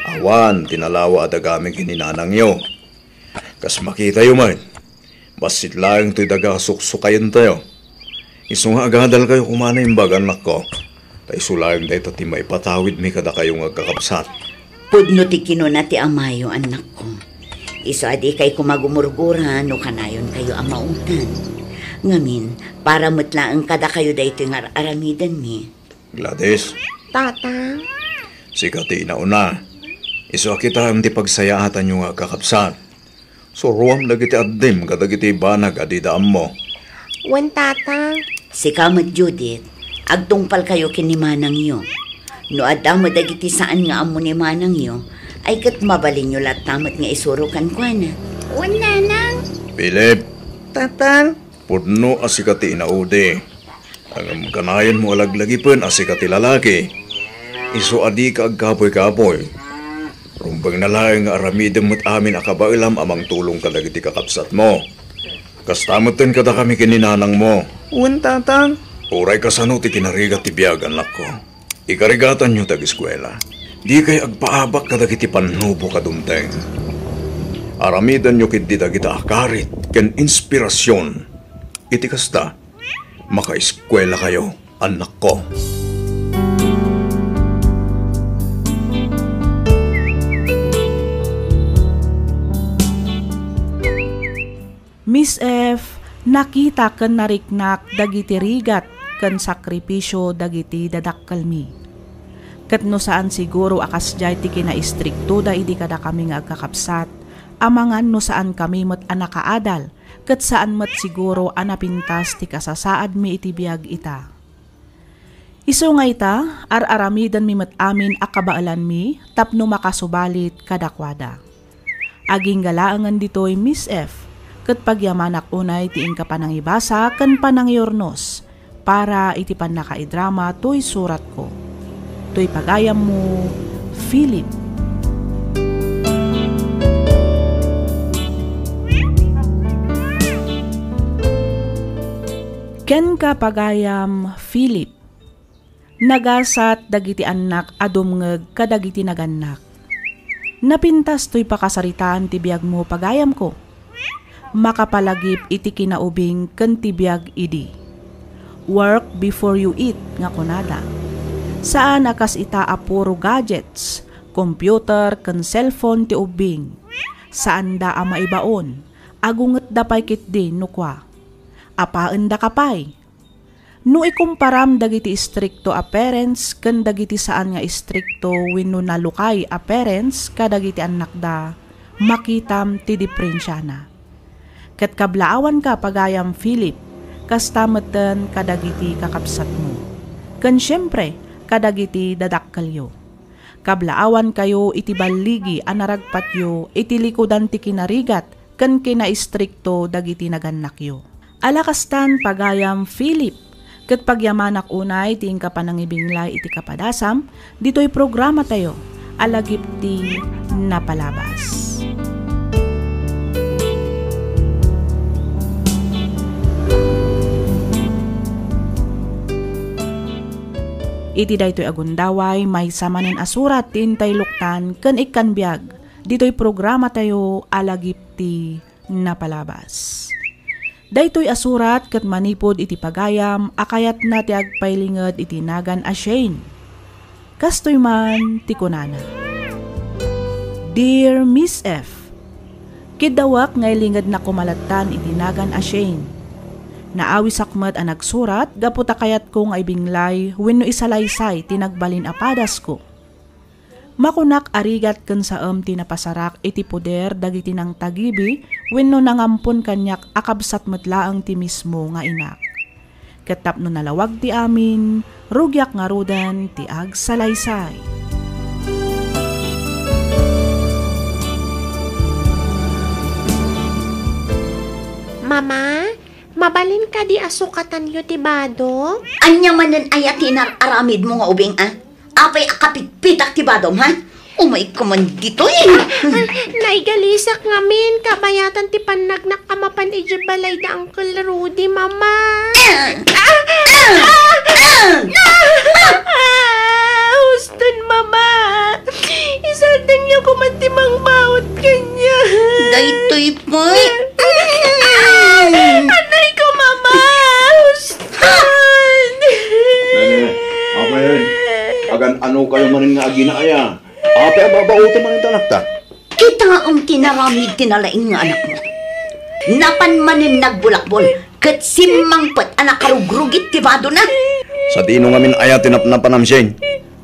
awan ti nalawa a dagami ken ni nanangyo. Kas makitayo met, bassit laeng toy daga a suksukayentayo. Isu nga agadalkayo koma a naimbag, annakko. Ta isu laeng dayta ti maipatawidmi kadakayo nga agkakabsat. Pudno ti kinuna ti amayo, annakko. Isu a dikay koma gumurgura no kanayonkayo a maungtan. Ngamin, para met laeng kadakayo daytoy nga ar-aramidenmi. Gladys, Tatang? Sika ti inauna. Isu a kitaem ti pagsayaatanyo nga agkakabsat. Suroam dagiti addim kadagiti banag a dida ammo. Wen, Tatang. Sika met, Judith, agtungpalkayo ken ni manangyo. No adda met dagiti saan nga ammo ni manangyo, ay ket mabalinyo latta met nga isuro kenkuana. Wen, Nanang. Philip. Tatang. Pudno a sika ti inaudi. Ngem kanayon mo a laglagipen a sika ti lalaki. Isu a dika agkapuy-kapuy. Rumbengna laeng nga aramidem met amin a kabaelam a mangtulong kadagiti kakabsatmo. Kasta metten kadakami ken ni nanangmo. Wen, Tatang. Uray kasano ti kinarigat ti biag, annakko. Ikarigatanyo ti ageskuela. Dikay agpaabak kadagiti pannubok a dumteng. Aramidenyo ketdi dagita a karit ken inspirasion. Iti kasta, makaeskuelakayo, annakko. Miss F, nakita ken nariknak dagiti rigat ken sakripisio dagiti dadakkelmi. Ket no saan siguro a kasdiay ti kinaistriktoda idi kadakami nga agkakabsat, amangan no saankami met a nakaadal, ket saan met siguro a napintas ti kasasaadmi iti biag ita. Isu nga ita, ar-aramidenmi met amin a kabaelanmi tapno makasubalit kadakuada. Agingga laengen ditoy, Miss F, ket pagyamanak unay ti inka panangibasa ken panangiurnos para iti pannakaidrama toy suratko. Toy pagayammo, Philip. Kenka, pagayam Philip. Nagasat dagiti annak a dumngeg kadagiti nagannak. Napintas toy pakasaritaan ti biagmo, pagayamko. Makapalagip iti kinaubing ken ti biag idi. Work before you eat, nga kunada. Saan a kas ita a puro gadgets, computer, ken cellphone ti ubbing. Saanda a maibaon. Agungetda pay ketdi no kua. Apaendaka pay. No ikumparam dagiti istrikto a parents ken dagiti saan nga istrikto wenno nalukay a parents kadagiti annakda, makitam ti diprensiana. Ket kablaawanka, pagayam Philip, kasta metten kadagiti kakabsatmo, ken siempre, kadagiti dadakkelyo. Kablaawankayo iti balligi a naragpatyo iti likudan ti kinarigat ken kinaistrikto dagiti nagannakyo. Ala kastan, pagayam Philip, ket pagyamanak unay ti inka panangibinglay iti kapadasam ditoy programatayo a lagip ti napalabas. Iti daytoy a gundaway, maysa manen a surat ti intay luktan ken ikkan biag ditoy programatayo a lagip ti napalabas. Daytoy a surat ket manipud iti pagayam a kayatna ti agpailinged iti nagan a Shane. Kastoy man ti kunana, Dear Miss F, kiddawek nga ilingednak koma lattan iti nagan a Shane. Naawisak met a nagsurat gapu ta kayatko nga ibinglay wenno isalaysay ti nagbalin a padasko. Makunak a rigat ken saem ti napasarak iti poder dagiti nangtagibi wenno nangampon kaniak a kabsat met laeng ti mismo nga inak. Ket tapno nalawag ti amin, rugiak ngaruden ti agsalaysay. Mama, mabalin kadi a sukatanyo ti bado? Ania manen aya ti inar-aramidmo nga ubing, a? Apay a kapitpitak ti badom, ha? Umayka man ditoy. Ah, ah, naigalisak ngamin, kabayatan ti pannagnak a mapan idiay balay da Uncle Rudy, Mama. Ah! Ah! Ah! Ah! Ah! Ah! Huston, Mama. Isardengyo koma ti mangbaut kaniak. Daytoy pay. Ah! Anay ko, Mama. Huston. Nani, apay, agan-ano kayo manen nga aginaaya? Apay a babautem manen ti anakta? Kitaem ti naramid ti nalaing nga anakmo. Napan manen nagbulakbol, ket simmangpet a nakarugrugit ti badona. Sadino ngamin aya ti napnapanam, Shane?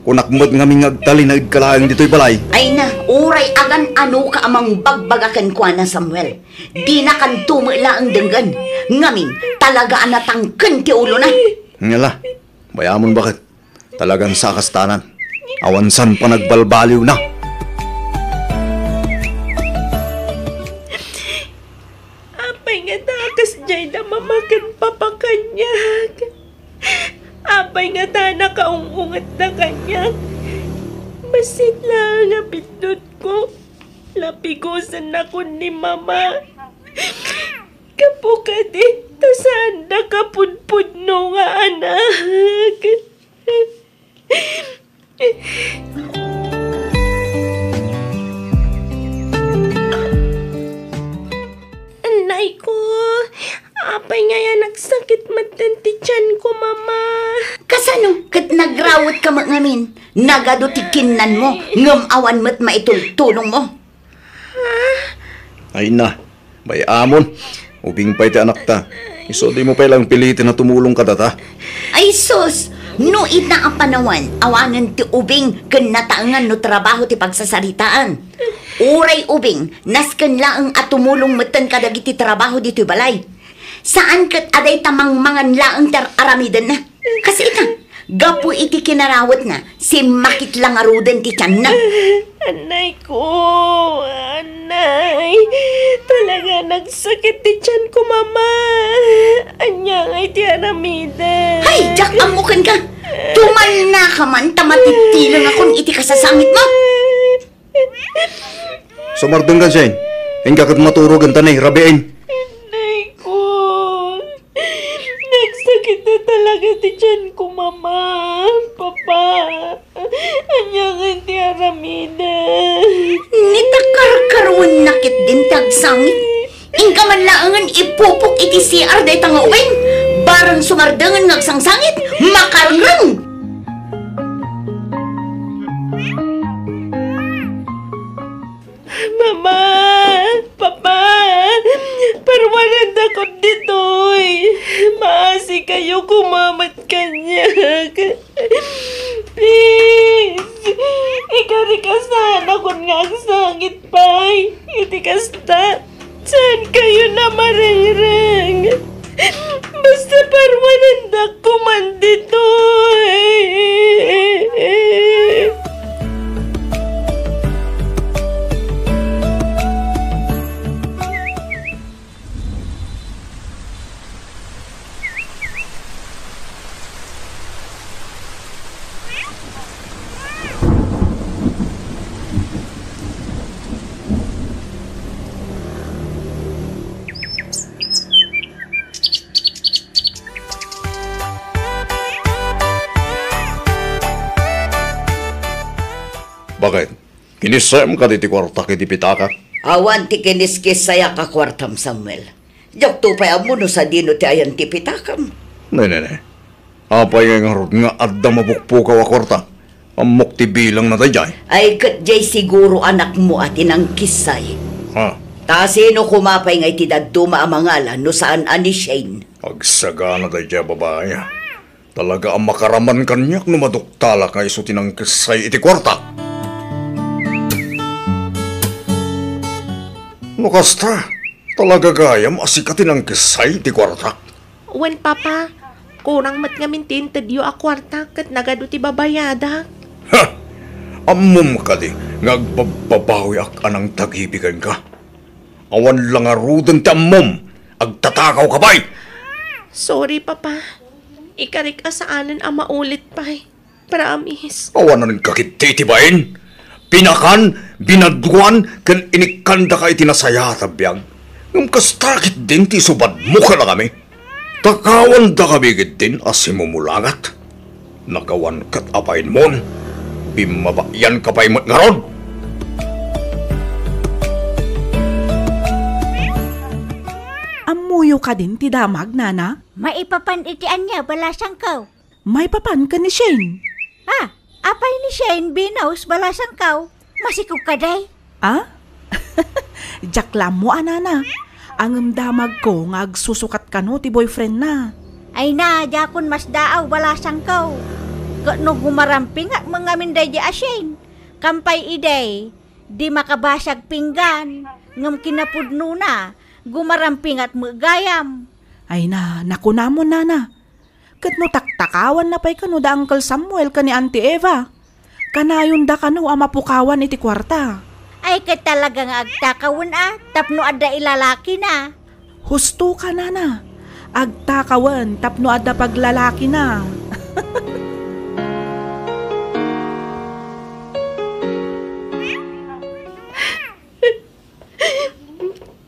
Kunak met ngamin nga agtalinaedka laeng ditoy balay. Ay na, uray agan-anoka a mangbagbaga kenkuana, Samuel. Dinakanto met laeng denggen. Ngamin, talaga a natangken ti ulona. Ngala, bay-amon baket. Talagan sa kastanan. Awan san panagbalbaliwna. Apay ngata a kasdiay da mama ken papa kaniak? Apay ngata a nakaung-ungetda kaniak? Bassit laeng a biddutko. Lapigosennakon ni mama. Gapu kadi, ta saanda kapudpudno nga anak. Annay ko, apay ngay a nagsakit metten ti tianko, Mama? Kasano ket nagrawetka met ngamin? Nagadu ti kinnanmo, ngem awan met maitultulongmo. Ay na, bay-amon. Ubing pay ti anakta. Isu dimo pay lang piliten a tumulong kadata. Ay sus! No ita a panawan, awanen ti ubing ken nataengan no trabaho ti pagsasaritaan. Uray ubing, nasken laeng a tumulong metten kadagiti trabaho ditoy balay. Saan ket a dayta mangmangan laeng ti ar-aramidenna. Kas ita, gapu iti kinarawetna, simmakit la ngaruden ti tianna. Annay ko, annay. Talaga nagsakit ti tianko, Mama. Ania ngay ti aramidek? Hay, diak ammo kenka. Tumalnaka man ta matittilengakon iti kasasangitmo. Sumardengka, Shane. Inka ket maturog enta ni rabiin. Nay ko. Nagsakit na talaga ti tianko, Mama. Papa. Ania ngay ti aramidek? Ni ta karkaruenna ketdin ti agsangit. Inka man laengen ipupok iti C R dayta nga ubing. Bareng sumardengen nga agsangsangit, makarengreng. Mama! Papa! Parwanandakon ditoy! Maasikayo koma met kaniak! Please! Ikarik a saanakon nga agsangit pay iti kasta! Saankayo a marengreng. Basta parwanandak koman ditoy. Baket, kinissayam kadi ti kuartak iti pitakak? Awan ti kiniskissayak a kuartam, Samuel. Diakto pay ammo no sadino ti ayan ti pitakam. Ne, ne, ne. Apay ngay ngarud nga adda mapukpukaw a kuarta? Ammok ti bilangna daydiay. Ay, ket diay siguro anakmo a ti nangkissay. Ha? Ta sino koma pay ngay ti dadduma a mangala no saan a ni Shane? Agsagana daydiay a babai. Talaga a makaraman kaniak no maduktalak nga isu ti nangkissay iti kuarta. No kasta, talaga gayam a sika ti nangkissay iti kuartak? Wen, Papa, kurang met ngamin ti intedyo a kuarta ket nagadu ti babayadak. Ha! Ammom kadi nga agbabbabawiak a nangtagipi kenka? Awan la ngaruden ti ammom, agtatakawka pay! Sorry, Papa. Ikarik a saanen a maulit pay. Promise. Awanan ka ketdi iti bain. Pinakan, binadwan, ken inikkandaka iti nasayaat a biag. Ngem kasta ketdin ti isubadmo kadakami. Takawandakami ketdin a simumulagat. Nakawan ket a bainmon. Bimmabayanka pay met ngarud. Ammoyo kadin ti damag, Nana? Maipapan iti ania, balasangko? Maipapan ken ni Shane. Ah, apay ni Shane, Venus, balasangko? Masikog kadi? Ah? Diak la ammo a, Nana. Ngem damagko nga agsusukat kano ti boyfriendna. Ay na, diakon masdaaw, balasangko. Ket no gumarampingat met ngamin daydi a Shane, kampay idi, di makabasiag pinggan, ngem kinapudnona, gumarampingat met gayam. Ay na, nakunamon, nana. Ket no taktakawanna pay kano da Uncle Samuel ken ni Auntie Eva, kanayonda kano a mapukawan iti kuarta. Ay, ket talaga nga agtakawen a tapno adda ilalakina. Husto ka, nana. Agtakawen tapno adda paglalakina.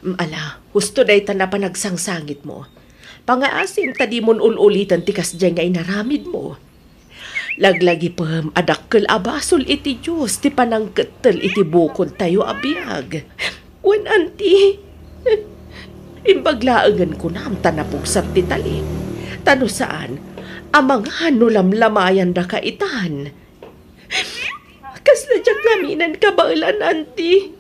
Ala, husto dayta a panagsangsangitmo. Pangaasim ta dimon ul-uliten ti kasdiay nga inaramidmo. Laglagipem a dakkel a basol iti Dios ti panangkettel iti bukodtayo a biag. Wen, anti, imbag laengen kunam ta napugsat ti talek. Ta no saan, amangan no lamlamayandaka itan. Kasla diak ngaminen kabaelan, anti.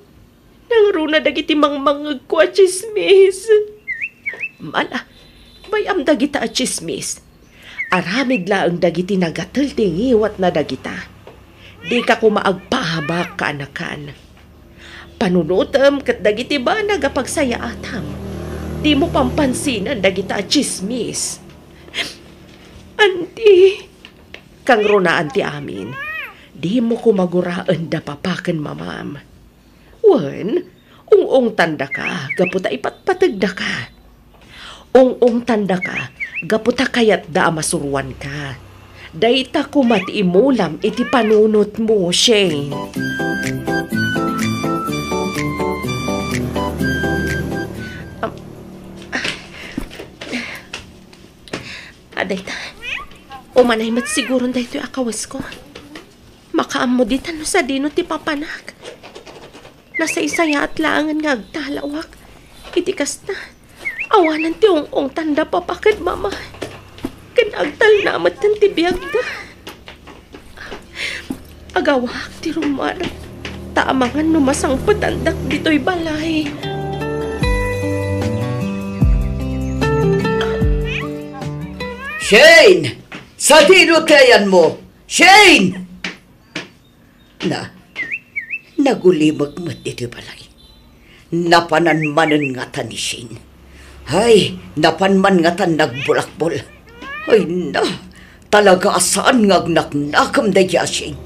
Nangruna dagiti mangmangngegko a tsismis. Ala, bay-am dagita a tsismis. Aramid laeng dagiti nagatel ti ngiwatna dagita. Dika koma agpaabak, kaanakan. Panunotem ket dagiti banag a pagsayaatam. Dimo pampansinan dagita a tsismis. Anti, kangrunaan ti amin. Dimo koma guraen da papa ken mamam. Wen, ung-ungtandaka gapu ta ipatpategdaka. Ung-ungtandaka gapu ta kayatda a masuroanka. Dayta koma ti imulam iti panunotmo, Shane. Am-, ah, dayta. Umanay met siguron daytoy a kawesko. Makaammo ditan no sadino ti papanak. Nasaysayaat laengen nga agtalawak. Iti kasta, awanen ti ung-ungtanda papa ken mama. Ken agtalna metten ti biagda. Agawak ti rummuar, ta amangan no masangpetandak ditoy balay. Shane! Sadino ti ayanmo? Shane! Na, nagulimek met ditoy balay. Napanan manen ngata ni Shane. Ay, napan man ngatan nagbulakbol. Ay na, talaga a saan nga agnaknakem daydi a Shane.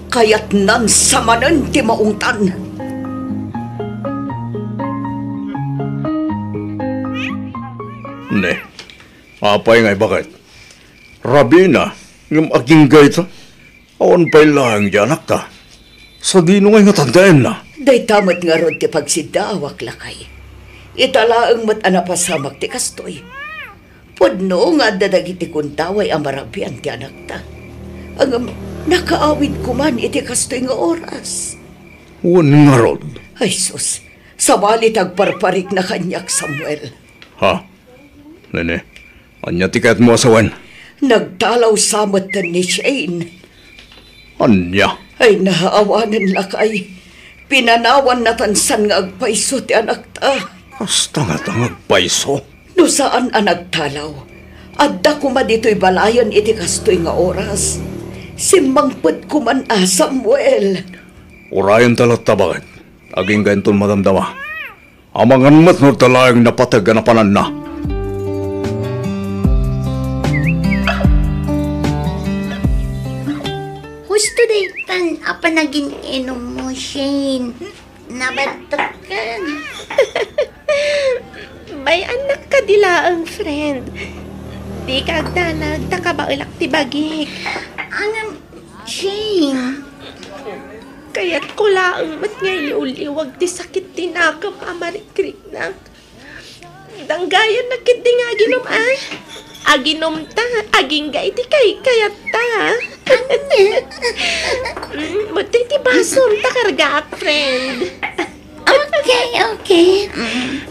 Kayatnan sa manen ti maungtan. Ne, apay nga ibaket? Rabiina, ngem agingga ita. Awan pay laeng di anakta. Sadino ngay nga tandaenna? Dayta met ngarud ti pagsiddaawak, lakay. Ita laeng met a napasamak ti kastoy. Pudno nga adda dagiti gundaway a marabian ti anakta. Ngem nakaawid koman iti kastoy nga oras. Wen ngarud. Ay sus, sabali ti agparparikna kaniak, Samuel. Ha? Nene, ania ti kayatmo a sawen? Nagtalaw sa metten ni Shane. Ania? Ay, naawanen lakay. Pinanawan natan san nga agpayso ti anakta. Kasta ngata nga agpayso? No saan a nagtalaw, adda koma ditoy balayen iti kastoy nga oras. Simmangpet koman a, Samuel. Urayenta latta, baket. Agingga inton madamdama. Amangan met no adda laeng napateg a napananna. Husto daytan a panagin-inummo, Shane. Nabantekkan. Bay-annak kadi laeng, friend. Dika agdanag ta kabaelak ti bagik. Ngem, Shane. Kayatko laeng met nga iliwliwag ti sakit ti nakem a marikriknak. Danggayannak ketdi nga aginum, a. Aginumta, agingga iti kaykayatta. Mm, adtoy ti basom ta kargaak, friend. Okay, okay. Mm.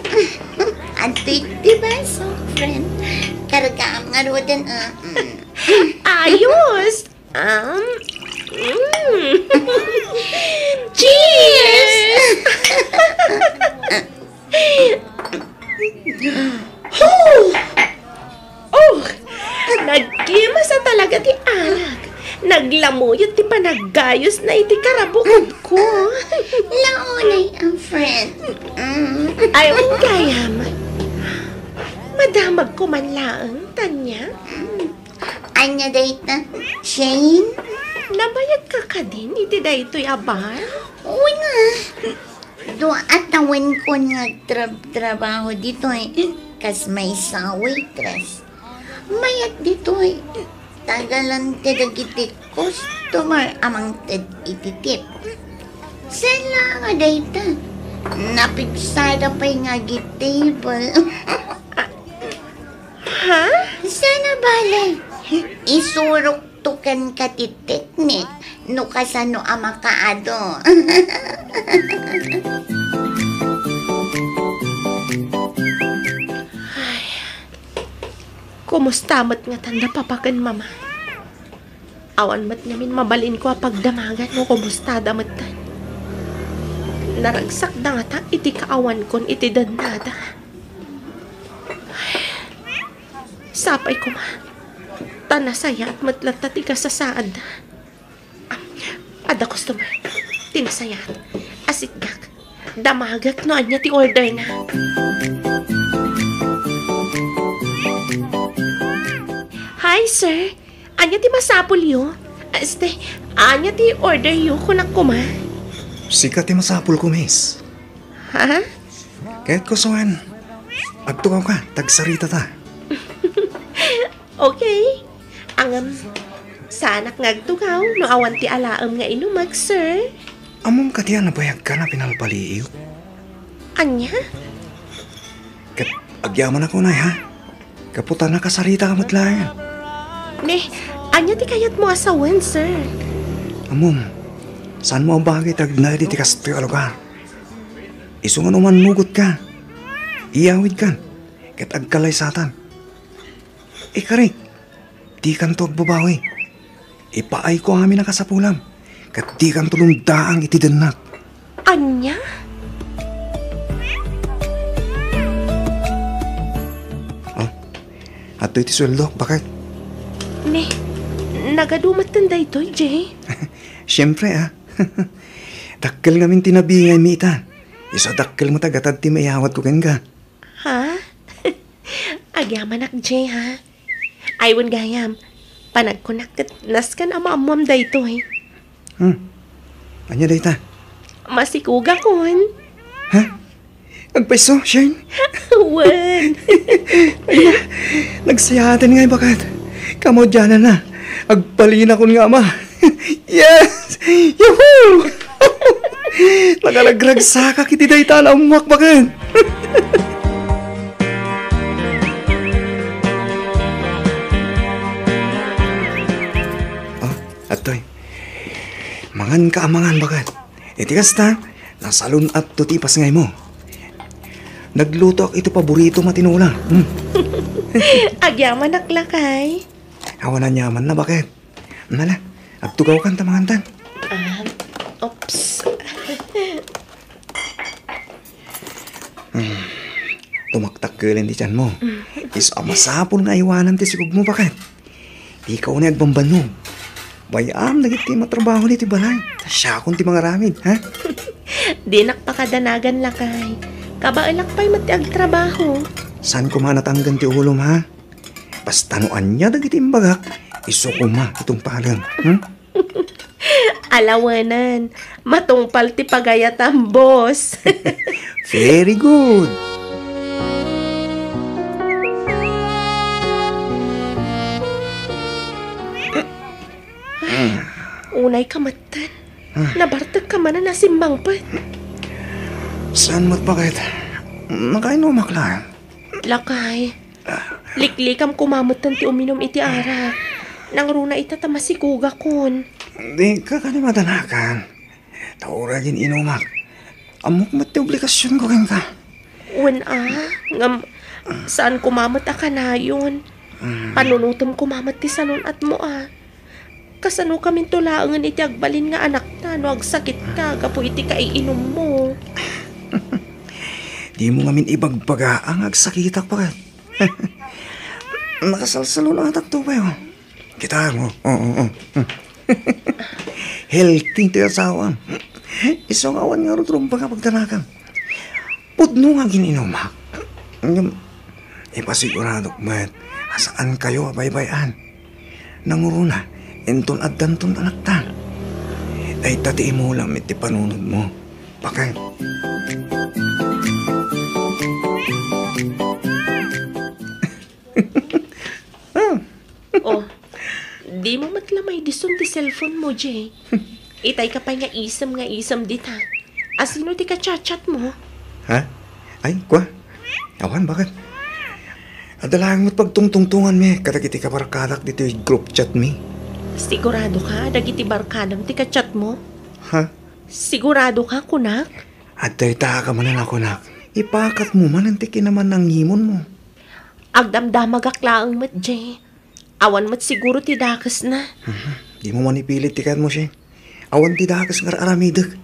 Adtoy ti basom, friend. Kargaam ngaruden, a. Mm. Ayos! Um, mm. Cheers! Oh! Oh! Nagkimasa talaga ti arak. Aglamuyot ti panaggayusna iti karabukodko. Launay a friend. Mm. Ay, wen gayam. Madamagko man laeng, Tanya. Mm. Ania dayta, Jane? Nabayagka kadin iti daytoy a bar? Wen a. Dua a tawenkon nga agtrabtrabaho ditoy, kas maysa a waitress. Mayat ditoy, tagalan ti dagiti customer a mangted iti tip. Saan la nga dayta? Napiksada pay nga agi table. Ha? Saan a bale? Isurok to kenka ti teknik no kasano a makaado. Ay, kumusta met ngatan da papa ken mama? Awan met ngamin mabalinko a pagdamagan no kumustada metten. Naragsakda ngata iti kaawankon iti dennada. Sapay koma, ta nasayaat met latta ti kasasaadda. Ah, adda customer. Ti nasayaat. Asitgak. Damagek no ania ti orderna. Hi, sir. Ania ti masapulyo? Este, ania ti orderyo, kunak koma? Sika ti masapulko, miss. Ha? Ket kusuan, agtugawka, ta agsaritata. Okay. Ngem, saanak nga agtugaw no awan ti alaem nga inumek, sir. Ammom kadi a nabayagkan a pinalpaliiw? Ania? Ket agyamanak unay, ha? Gapu ta nakasaritaka met laeng. Ne, ania ti kayatmo a sawen, sir? Ammom, saanmo a bagay ti agnaed iti kastoy a lugar. Isu nga no mannugotka, iyawidkan, ket agkalaysatan. Ikarik, dikanto agbabawi. Ipaayko amin a kasapulam, ket dikanto lumdaang iti dennak. Ania? Oh, adtoy ti sueldok, baket. Ne, nagadu metten daytoy, Jay? Siempre, ah. Dakkel ngamin ti nabingaymi ita. Isu a dakkel met a gatad ti maiyawatko kenka. Ha? Agyamanak, Jay, ha? Ay, wen gayam, panagkunak ket nasken a maammoam daytoy. Hmm. Ania dayta? Masikugakon. Ha? Agpayso, Shane? Wen. Ay na, nagsayaaten ngay baket. Kamaudiananna, agbalinakon nga ama. Yes! Yahoo! Nakaragragsakak iti dayta a naammoak baket. Oh, adtoy. Manganka a mangan baket. Iti kasta, nasalun-atto ti ipasngaymo. Naglutoak iti paboritom a tinola. Hmm. Agyamanak lakay. Awan aniamanna baket. Nala, agtugawkan ta mangantan. Ah, oops. Hmm. Tumaktakkelen ti tianmo. Mm. Isu a masapul nga aywanam ti sigogmo, baket. Dika unay agbambannog. Bay-am dagiti matrabaho iti balay. Ta siakon ti mangaramid, ha? Dinak pakadanagan, lakay. Kabaelak pay met ti agtrabaho. Saan koma natanggan ti ulom, ha? Basta no ania dagiti imbagak, isu koma ti tungpalem. Hmm? Ala wen, matungpal ti pagayatam, boss. Very good. Unayka metten. Ah. Nabartekka manen a simmangpet. Saan met baket? Nakainumak laeng. Lakay, liklikam koma metten ti uminum iti arak. Nangruna ita ta masikugakon. Dika kadi madanagan. Ta uray gin-inumak, ammok met ti obligasionko kenka. Wen a, ngem saan koma met a kanayon. Mm. Panunotem koma met ti salun-atmo a. Kasanokaminto laengen iti agbalin nga anakta no agsakitka gapu iti kaiinummo? Dimo ngamin ibagbaga nga agsakitak, baket. Nakasalsalun-atakto pay, oh. Kita mo. Oo, oo. Healthy ti asawam. Isu nga awan ngarud rumbeng a pagdanakam. Pudno nga gin-inumak. Ngem, ipasiguradok met a saankayo a baybay-an. Nanguruna, inton addanton anakta. Dayta ti imulam iti panunotmo. Bakit? Ah. Oh, dimo met la maidison ti cellphone mo, Jay. Itay ka pay nga isem nga isem dita. Asino ti kachat-chat mo? Ha? Ay, kwa? Awan, bakit? Adda laeng met pagtungtungtungan mi kadagiti kabarkadak ditoy group chat mi. Sigurado ka, dagiti barkadam ti kachat mo? Ha? Sigurado ka, kunak? Adda ita ka manen a kunak. Ipakat mo manen ti kinamannangimonmo. Agdamdamagak laeng met, Jay. Awan met siguro ti dakesna. Mhm. Di mo manipilit ti kayatmo, Shane. Awan ti dakes nga ar-aramidek.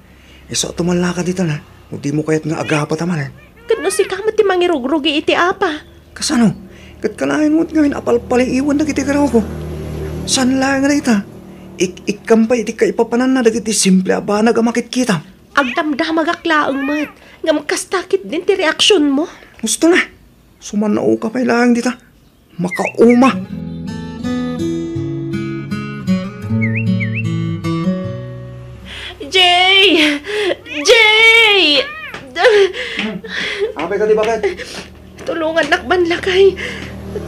Isu a tumallaka dita na, no di mo kayat nga agapata manen. Ket no sika met ti mangirugrugi iti apa? Kasano? Ket kanayon met ngamin a palpaliiwan dagiti garruko. Saan laeng a dayta? Ik-, ikkam pay iti kaipapananna dagiti simple a banag a makitkitam. Agdamdamagak laeng met, ngem kasta ketdin ti reaksionmo. Husto na. Sumannao ka pay laeng dita. Makauma. Jay! Jay! Apay ka, di ba, Kat? Tulongannak man, lakay.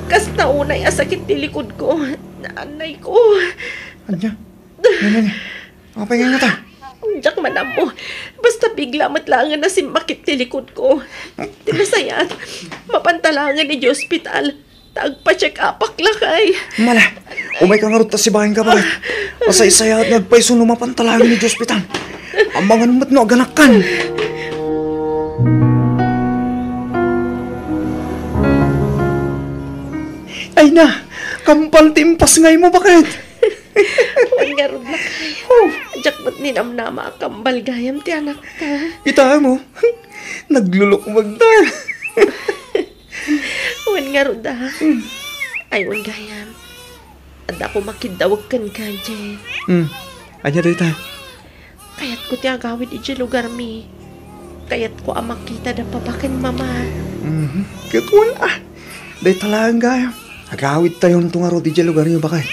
Kasta unay a sakit ti likod ko. Naanay ko. Anya? Anya, anya? Apay nga ta? Diak man ammo. Basta bigla met laeng a nasimmakit ti likod ko. Ti nasayaat, mapanta laeng iti ospital. Ta agpa-check upak, lakay. Mala, umay ka ngarud ta sibaen ka, bakit? Masaysayaat nga agpayso no mapanta laeng iti ospital. Amangan met no aganakkan. Ay na, kambal ti impas nga imo, bakit? Wen ngarud, lakay. Oh. Diak met ninamnama a kambal gayam ti anakta. Ita mo, naglulukmagda. Wen ngarud, ah. Hmm. Ay, wen gayam. Adda ko makiddawag kenka, Jay. Hmm. Anya dayta? Kayatko ti agawid idiay lugarmi. Kayatko a makita da papa ken mama. Mhm. Ket wen, ah. Dayta laeng gayam. Agawidtayonto ngarud idiay lugaryo, bakay.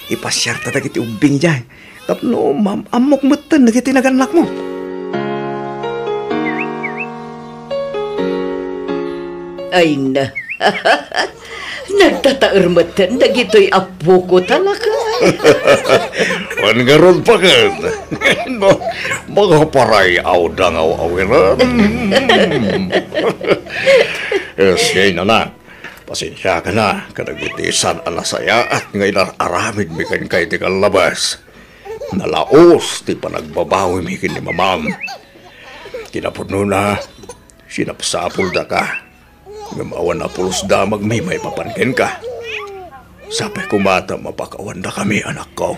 Ipasiarta dagiti ubbing idiay. Tapno maam-ammok metten dagiti nagannakmo. Ay na. Nagtataer metten dagitoy appoko, talakay. Wen ngarud, paket. No, makaparay-aw da nga aw-awiren. Yes, kay nana. Pasensiakan a kadagiti saan a nasayaat nga inar-aramidmi kenka iti kallabas. Nalaus ti panagbabawimi ken ni mamam. Kinapudnona, sinapsapoldaka. Ngem awan a pulos damagmi maipapan kenka. Sapay koma ta mapakawandakami, anakko.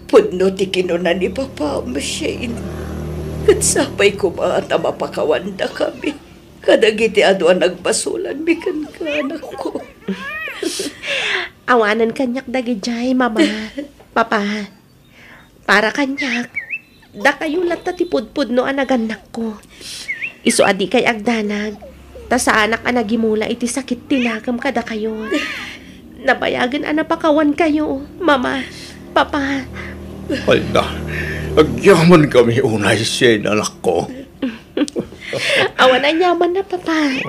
Pudno ti kinuna ni Papa, Shane. Ket sapay koma ta mapakawandakami kadagiti adu a nagbasolanmi kenka, anakko. Awanen kaniak dagidiay, Mama, Papa. Para kaniak, dakayo latta ti pudpudno a nagannakko. Isu a dikay agdanag, ta saanak a nagimula iti sakit ti nakem kadakayo. Nabayagen a napakawankayo, Mama, Papa. Ay na, agyamankami unay, Shane, anakko. Awan aniamanna, Papa.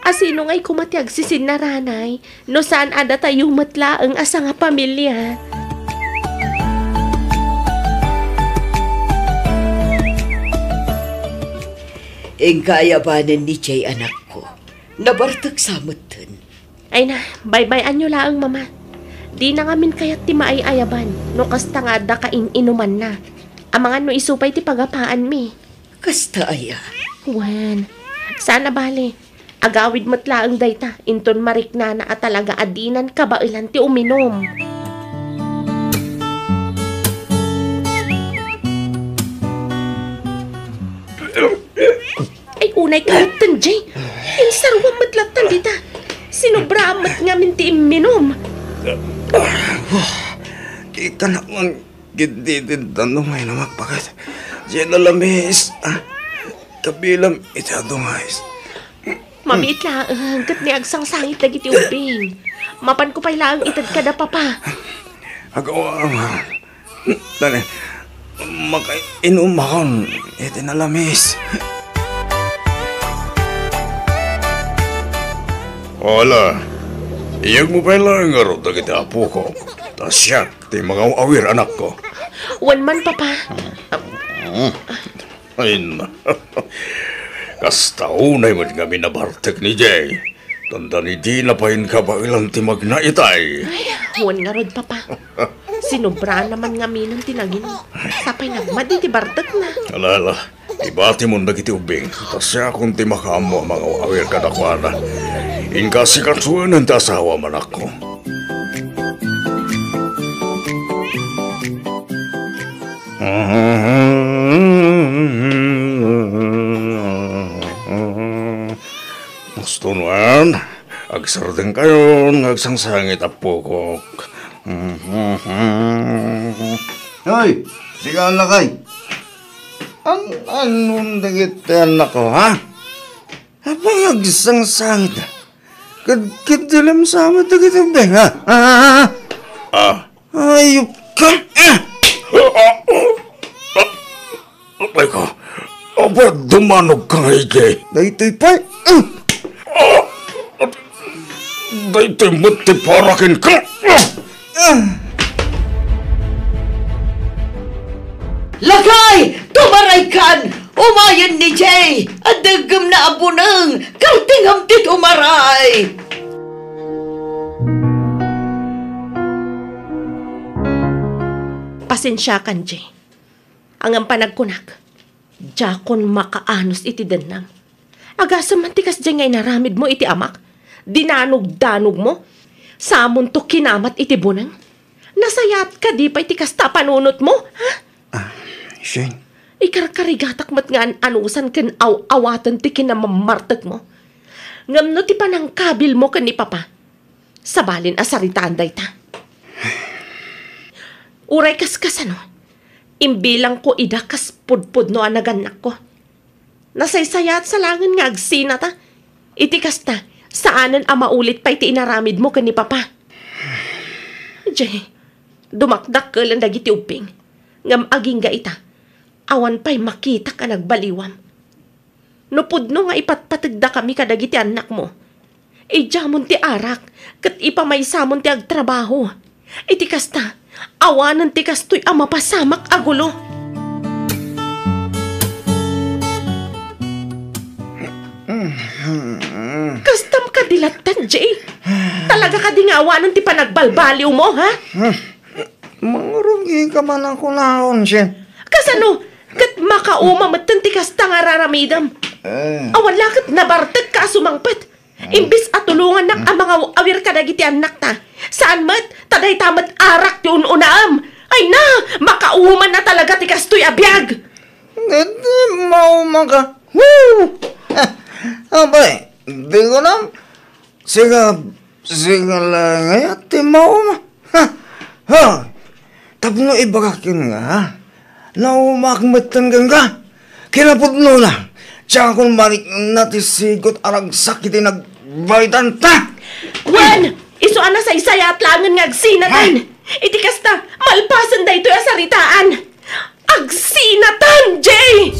Asino ngay koma ti agsisinnaranay no saan a datayo met laeng a sangapamilia? Inka ayabanen ni Jay, anakko. Nabartek sa metten. Ay na, baybay-anyo laeng, Mama. Dina ngamin kayat ti maay-ayaban no kasta nga adda kain-inumanna. Amangan no isu pay ti pagapaanmi. Kasta aya? Wen, saan a bale. Agawid met laeng dayta, inton mariknana a talaga a dinan kabaelan ti uminum. Ay, unay ka metten, Jay. Insaruam met latta dita. Sinobraan met ngamin ti imminum. Di ka naman Gintitid tanto nga inamak paket. Diay nalamis. Ah, kabilam iti adu nga ayos. Mamiit laeng ket ni agsangsangit dagiti ubbing. Mapanko pay laeng ited kada papa. Agaw, agaw. Dani, makainumakon iti nalamis. Ala, iyegmo pay laeng ngarud dagiti apokok, ta siak ti mangaw-awir, anakko. Wen man, papa. Mm. Ay, na. Kasta unay met ngamin a bartek ni Jay. Tanda ni dina pay kabaelan ti magna itay. Ay, wen ngarud, papa. Sinubraan naman ngaminen ti nagin. Sapay nagmadi ti bartekna. Ala, ala. Ibatimon dagiti ubbing. Ta siakon ti makaammo a mangaw-awir kadakuada. Inka sikasuenen ti asawam, anakko. Gusto no, agsardengkayon nga agsangsangit a pukok. Hoy, sika lakay. An-, annon dagiti annakko, ha? Apay nga agsangsangit? Kad-, kaddilam sa amin dagiti ubing, ha? Ah, ah, ah. Ah. Ayop ka! Ah! Apay ka? Apay, dumanog ka nga idi? Daytoy pay. Ah! Daytoy met ti paraken ka! Ah! Lakay! Tumaraykan! Umayen ni Jay! Adda gemna a buneng! Kaltingam ti tumaray! Pasensiakan, Jay. Ngem panagkunak, diakon makaanus iti dennam. Agasem man ti kasdiay nga inaramidmo iti amak, dinanogdanogmo, samonto kinamat iti buneng. Nasayaat kadi pay ti kasta a panunotmo, ha? Ah, Shane. Ikarkarigatak met nga an-anusan ken aw-awaten ti kinamammartekmo. Ngem no ti panangkabilmo ken ni Papa, sabalin a saritaan dayta. Uray kaskasano, imbilangko ida kas pudpudno a nagannakko. Nasaysayaat sa laengen nga agsinata. Iti kasta, saanen a maulit pay ti inaramidmo ken ni Papa. Jay, dumakdakkelen dagiti ubbing. Ngem agingga ita, awan pay makitak a nagbaliwam. No pudno nga ipatpategdakami kadagiti annakmo, idiamon ti arak ket ipamaysamon ti agtrabaho. Iti kasta, awanen ti kastoy a mapasamak a gulo. Kastam kadi latta, Jay? Talaga kadi nga awanen ti panagbalbaliwmo, ha? Mangrugi ka man a kunaon, Shane. Kasano? Ket makauma metten ti kasta nga raramidem. Eh. Awan la ket nabartekka a sumangpet. Imbes a tulongannak a mangaw-awir kadagiti annakta, saan met, ta dayta met arak ti un-unaem. Ay na, makauma na talaga ti kastoy a biag. Ket di mauma ka. Woo! Apay, di ko na, sika, sika la nga ti mauma. Ha! Ha! Tapno ibagak ken nga, naumaak metten kenka. Kinapudnona, diakon marikna ti sigot a ragsak iti nagbaetanta. Wen, isu a nasaysayaat laengen nga agsinatan. Ha? Iti kasta, malpasen daytoy a saritaan. Agsinatan, Jay!